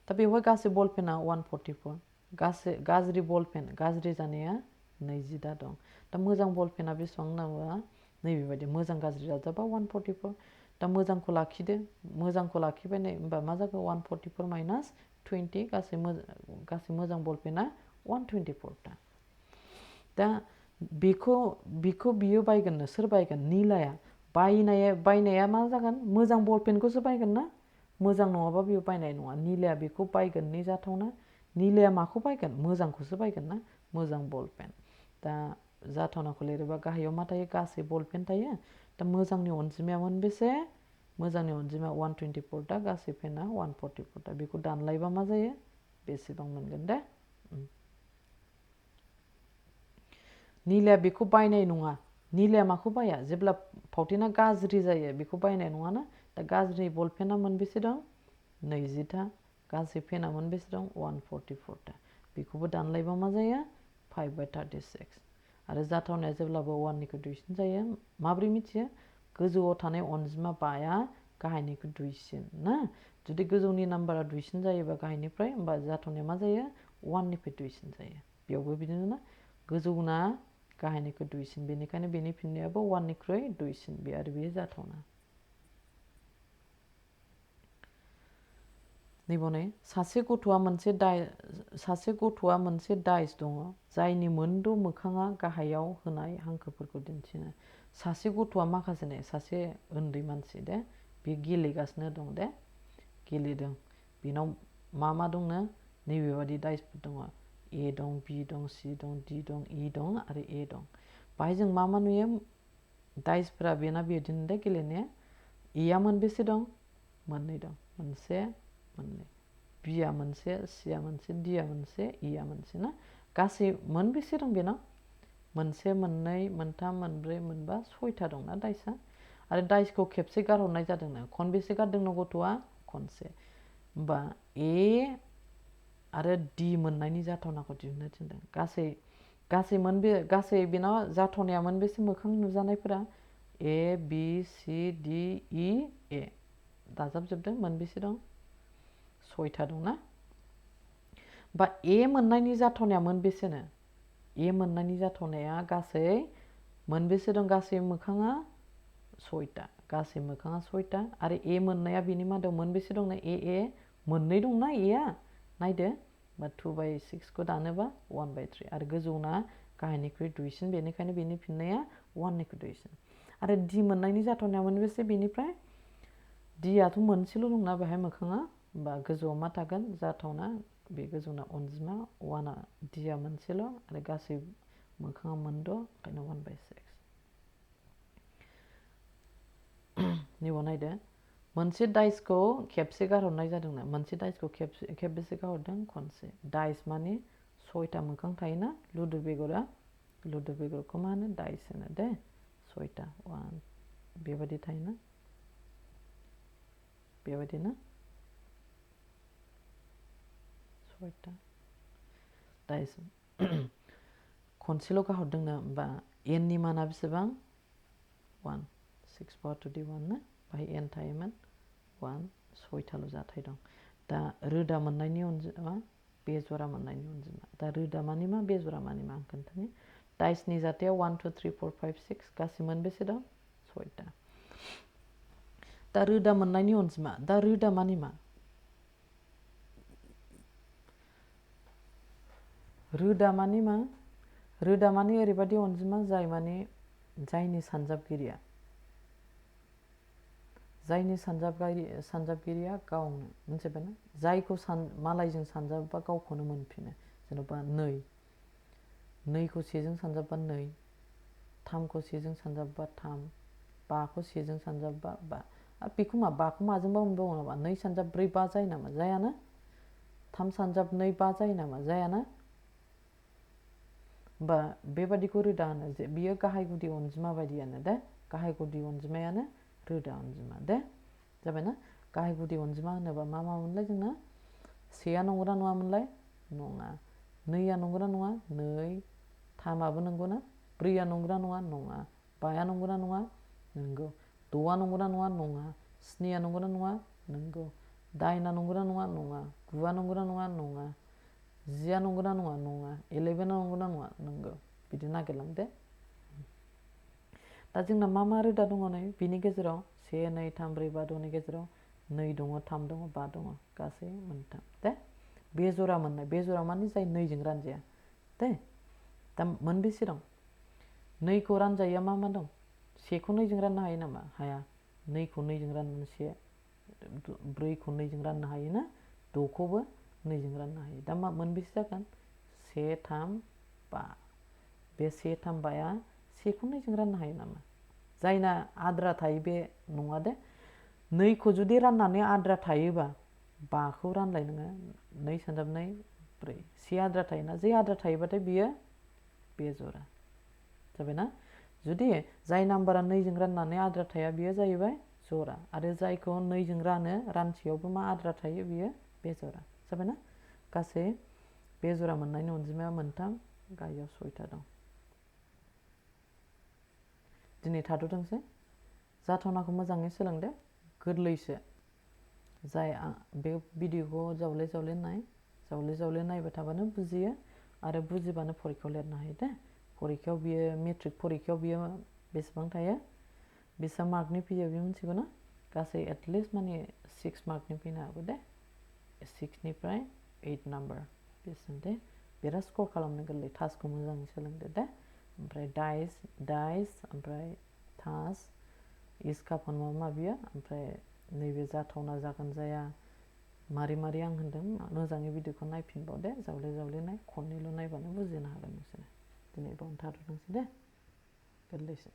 दा बेवहाय गासै बल पेना 144 गाज्रि बल पेन गाज्रि जानाया 20टा दं दा मोजां बल पेना बेसेबां नांगौ नैबेबायदि मोजां गाज्रि जाजाबा 144 दा मोजांखौ लाखिदो मोजांखौ लाखिबाय नै होमबा मा जागोन 144 माइनास 20 गासै मोजां बल पेना 124टा दा बेखौ बियो बायगोननो सोर बायगोन निलाया बायनाया मा जागोन मोजां बल पेनखौसो बायगोन ना मोजां नङाबा बियो बायनाय नङा निलाया बेखौ बायगोननि जाथावना निलाया माखौ बायगोन मोजांखौसो बायगोन ना मोजां बल पेन दा जाथावनाखौ लिरोबा गाहायाव मा थायो गासै बल पेन थायो दा मोजांनि अनजिमाया मोनबेसे मोजांनि अनजिमाया 124टा गासै पेना 144टा बेखौ दानलायबा मा जायो बेसेबां मोनगोन दे निलाया बेखौ बायनाय नङा निलाया माखौ बाया जेब्ला फाउटेना गाज्रि जायो बेखौ बायनाय नङाना दा गाज्रि बल पेना मोनबेसे दं 20टा गासै पेना मोनबेसे दं 144टा बेखौबो दानलायबा मा जायो 5/36 आरो जाथावनाया जेब्लाबो 1निख्रुइ दुइसिन जायो माब्रै मिथियो गोजौआव थानाय अनजिमा 5आ गाहायनिख्रुइ दुइसिन ना जुदि गोजौनि नाम्बारा दुइसिन जायोबा गाहायनिफ्राय होमबा जाथावनाया मा जायो 1निफ्राय दुइसिन जायो बेयावबो बिदिनो ना गोजौना गाहायनिख्रुइ दुइसिन बेनिखायनो बेनि फिननायाबो 1निख्रुइ दुइसिन बे आरो बेयो जाथावना नैबावनै सासे गथ'आ मोनसे डाइस दङ जायनि मोनद' मोखाङा गाहायाव होनाय हांखोफोरखौ दिन्थिनो सासे गथ'आ माखासे नै सासे उन्दै मानसि दे बे गेलेगासिनो दं दे गेलेदों बेनाव मा दंनो नैबेबादि डाइसफोर दङ ए दं बि दं सि दं डि दं इ दं आरो ए दं बाहाय जों मा नुयो डाइसफोरा बेना बिदिनो दे गेलेनाया इया मोनबेसे दं मोननै दं मोनसे मोननै बिया मोनसे सिया मोनसे डिया मोनसे इया मोनसे ना गासै मोनबेसे दं बेनाव मोनसे मोननै मोनथाम मोनब्रै मोनबा सयथा दंना डाइसआ आरो डाइसखौ खेबसे गारहरनाय जादोंनो खनबेसे गारदोंनो गथ'आ खनसे होमबा ए आरो डि मोननायनि जाथावनाखौ दिहुननो थिनदों गासै बेनाव जाथावनाया मोनबेसे मोखां नुजानायफोरा ए बि सि डि इ ए दाजाबजोबदों मोनबेसे दं सयथा दंना बा ए मोननायनि जाथावनाया मोनबेसेनो ए मोननायनि जाथावनाया गासै मोनबेसे दं गासै मोखाङा सयथा गासै मोखाङा सयथा आरो ए मोननाया बेनि मादाव मोनबेसे दंना ए मोननै दंना एआ नायदो बा 2/6 खौ दानोबा 1/3 आरो गोजौना गाहायनिख्रुइ दुइसिन बेनिखायनो बेनि फिननाया 1निख्रुइ दुइसिन आरो डि मोननायनि जाथावनाया मोनबेसे बेनिफ्राय डिआथ' मोनसेल' दंना बेहाय मोखाङा बा गोजौआव मा थागोन जाथावना बे गोजौना अनजिमा 1आ डिआ मोनसेल' आरो गासै मोखाङा मोनद' ओंखायनो 1/6 नैबाव नायदो मोनसे डाइसखौ खेबसे गारहरनाय जादोंना मोनसे डाइसखौ खेबबेसे गारहरदों खनसे डाइस माने सयथा मोखां थायोना लुदुर बेगरखौ मा होनो डाइस होनो दे सयथा बेबायदि थायोना बेबायदिनो सयथा डाइस खनसेल' गारहरदोंनो होमबा एननि माना बेसेबां 1 6 power to the 1 ना बाहाय एन थायोमोन 1 सयथाल' जाथाय दं दा रोदा मोननायनि अनजिमा बेजरा मोननायनि अनजिमा दा रोदा मानि मा बेजरा मानि मा आं खोन्थानि डाइसनि जाथाया 1 2 3 4 5 6 गासै मोनबेसे दं सयथा दा रोदा मोननायनि अनजिमा दा रोदा मानि मा रोदा मानि मा रोदा मानि ओरैबायदि अनजिमा जायनि सानजाबगिरिया गावनो मोनथिबायना जायखौ मालायजों सानजाबबा गावखौनो मोनफिनो जेनेबा 2खौ 1जों सानजाबबा 2 3खौ 1जों सानजाबबा 3 5खौ 1जों सानजाबबा 5 बेखौ मा 5खौ माजोंबा मोनबावो नामा 2 सानजाब 4 5 जायो नामा जायाना 3 सानजाब 2 5 जायो नामा जायाना बा बेबादिखौ रोदा होनो जे बियो गाहाय गुदि अनजिमा बायदियानो दे गाहाय गुदि अनजिमायानो रोदा अनजिमा दे जाबायना गाहाय गुदि अनजिमा होनोबा मा मोनलाय जोंना 1आ नंगौना नङामोनलाय नङा 2आ नंगौना नङा 2 3आबो नंगौना 4आ नंगौना नङा नङा 5आ नंगौना नङा नंगौ 6आ नंगौना नङा नङा 7आ नंगौना नङा नंगौ 8आ नंगौना नङा नङा 9आ नंगौना नङा नङा 10आ नंगौना नङा नङा 11आ नंगौना नङा नंगौ बिदि नागिरलांदो दा जोंना मा रोदा दङ नै बिनि गेजेराव 1 2 3 4 5 6 नि गेजेराव 2 दङ 3 दङ 5 दङ गासै मोनथाम दे बेजरा मोननाय बेजरा माने जाय 2जों रानजाया दे दा मोनबेसे दं 2खौ रानजायैया मा दं 1खौ 2जों राननो हायो नामा हाया 2खौ 2जों राननो 4खौ 2जों राननो हायो ना 6खौबो 2जों राननो हायो दा मा मोनबेसे जागोन 1 3 5 बे 1 3 5आ 1खौ 2जों राननो हायो नामा जायना आद्रा थायो बे नङा दे 2खौ जुदि राननानै आद्रा थायोबा 5खौ रानलाय नोङो 2 सानजाब 2 4 1 आद्रा थायोना जे आद्रा थायोबाथाय बियो बेजरा जाबायना जुदि जाय नाम्बारा 2जों राननानै आद्रा थाया बियो जाहैबाय जरा आरो जायखौ 2जों रानसेयावबो मा आद्रा थायो बियो बेजरा जाबायना गासै बेजरा मोननायनि अनजिमाया मोनथाम गाहायाव 6था दं दिनै थाथ'थोंसै जाथावनाखौ मोजाङै सोलोंदो गोरलैसो जाय बे भिडिअखौ जावले जावले नायबाय थाबानो बुजियो आरो बुजिबानो फरिखायाव लिरनो हायो दे फरिखायाव बियो मेट्रिक फरिखायाव बियो बेसेबां थायो बेसेबां मार्कनि फैयो बे मिथिगौ ना गासै एटलिस्ट माने 6 मार्कनि फैनो हागौ दे 6निफ्राय 8 नाम्बार बेसिम दे बिराद स्कर खालामनो गोरलै टास्कखौ मोजाङै सोलोंदो दे ओमफ्राय डाइस ओमफ्राय टास्क इस्कापन माबा माबिया ओमफ्राय नैबे जाथावना जागोन जाया मारै मारै आं होनदों मोजाङै भिडिअखौ नायफिनबाव दे जावले जावले नाय खननैल' नायबानो बुजिनो हागोन नोंसोरो दिनै बावनो थाथ'थोंसै दे गोरलैसो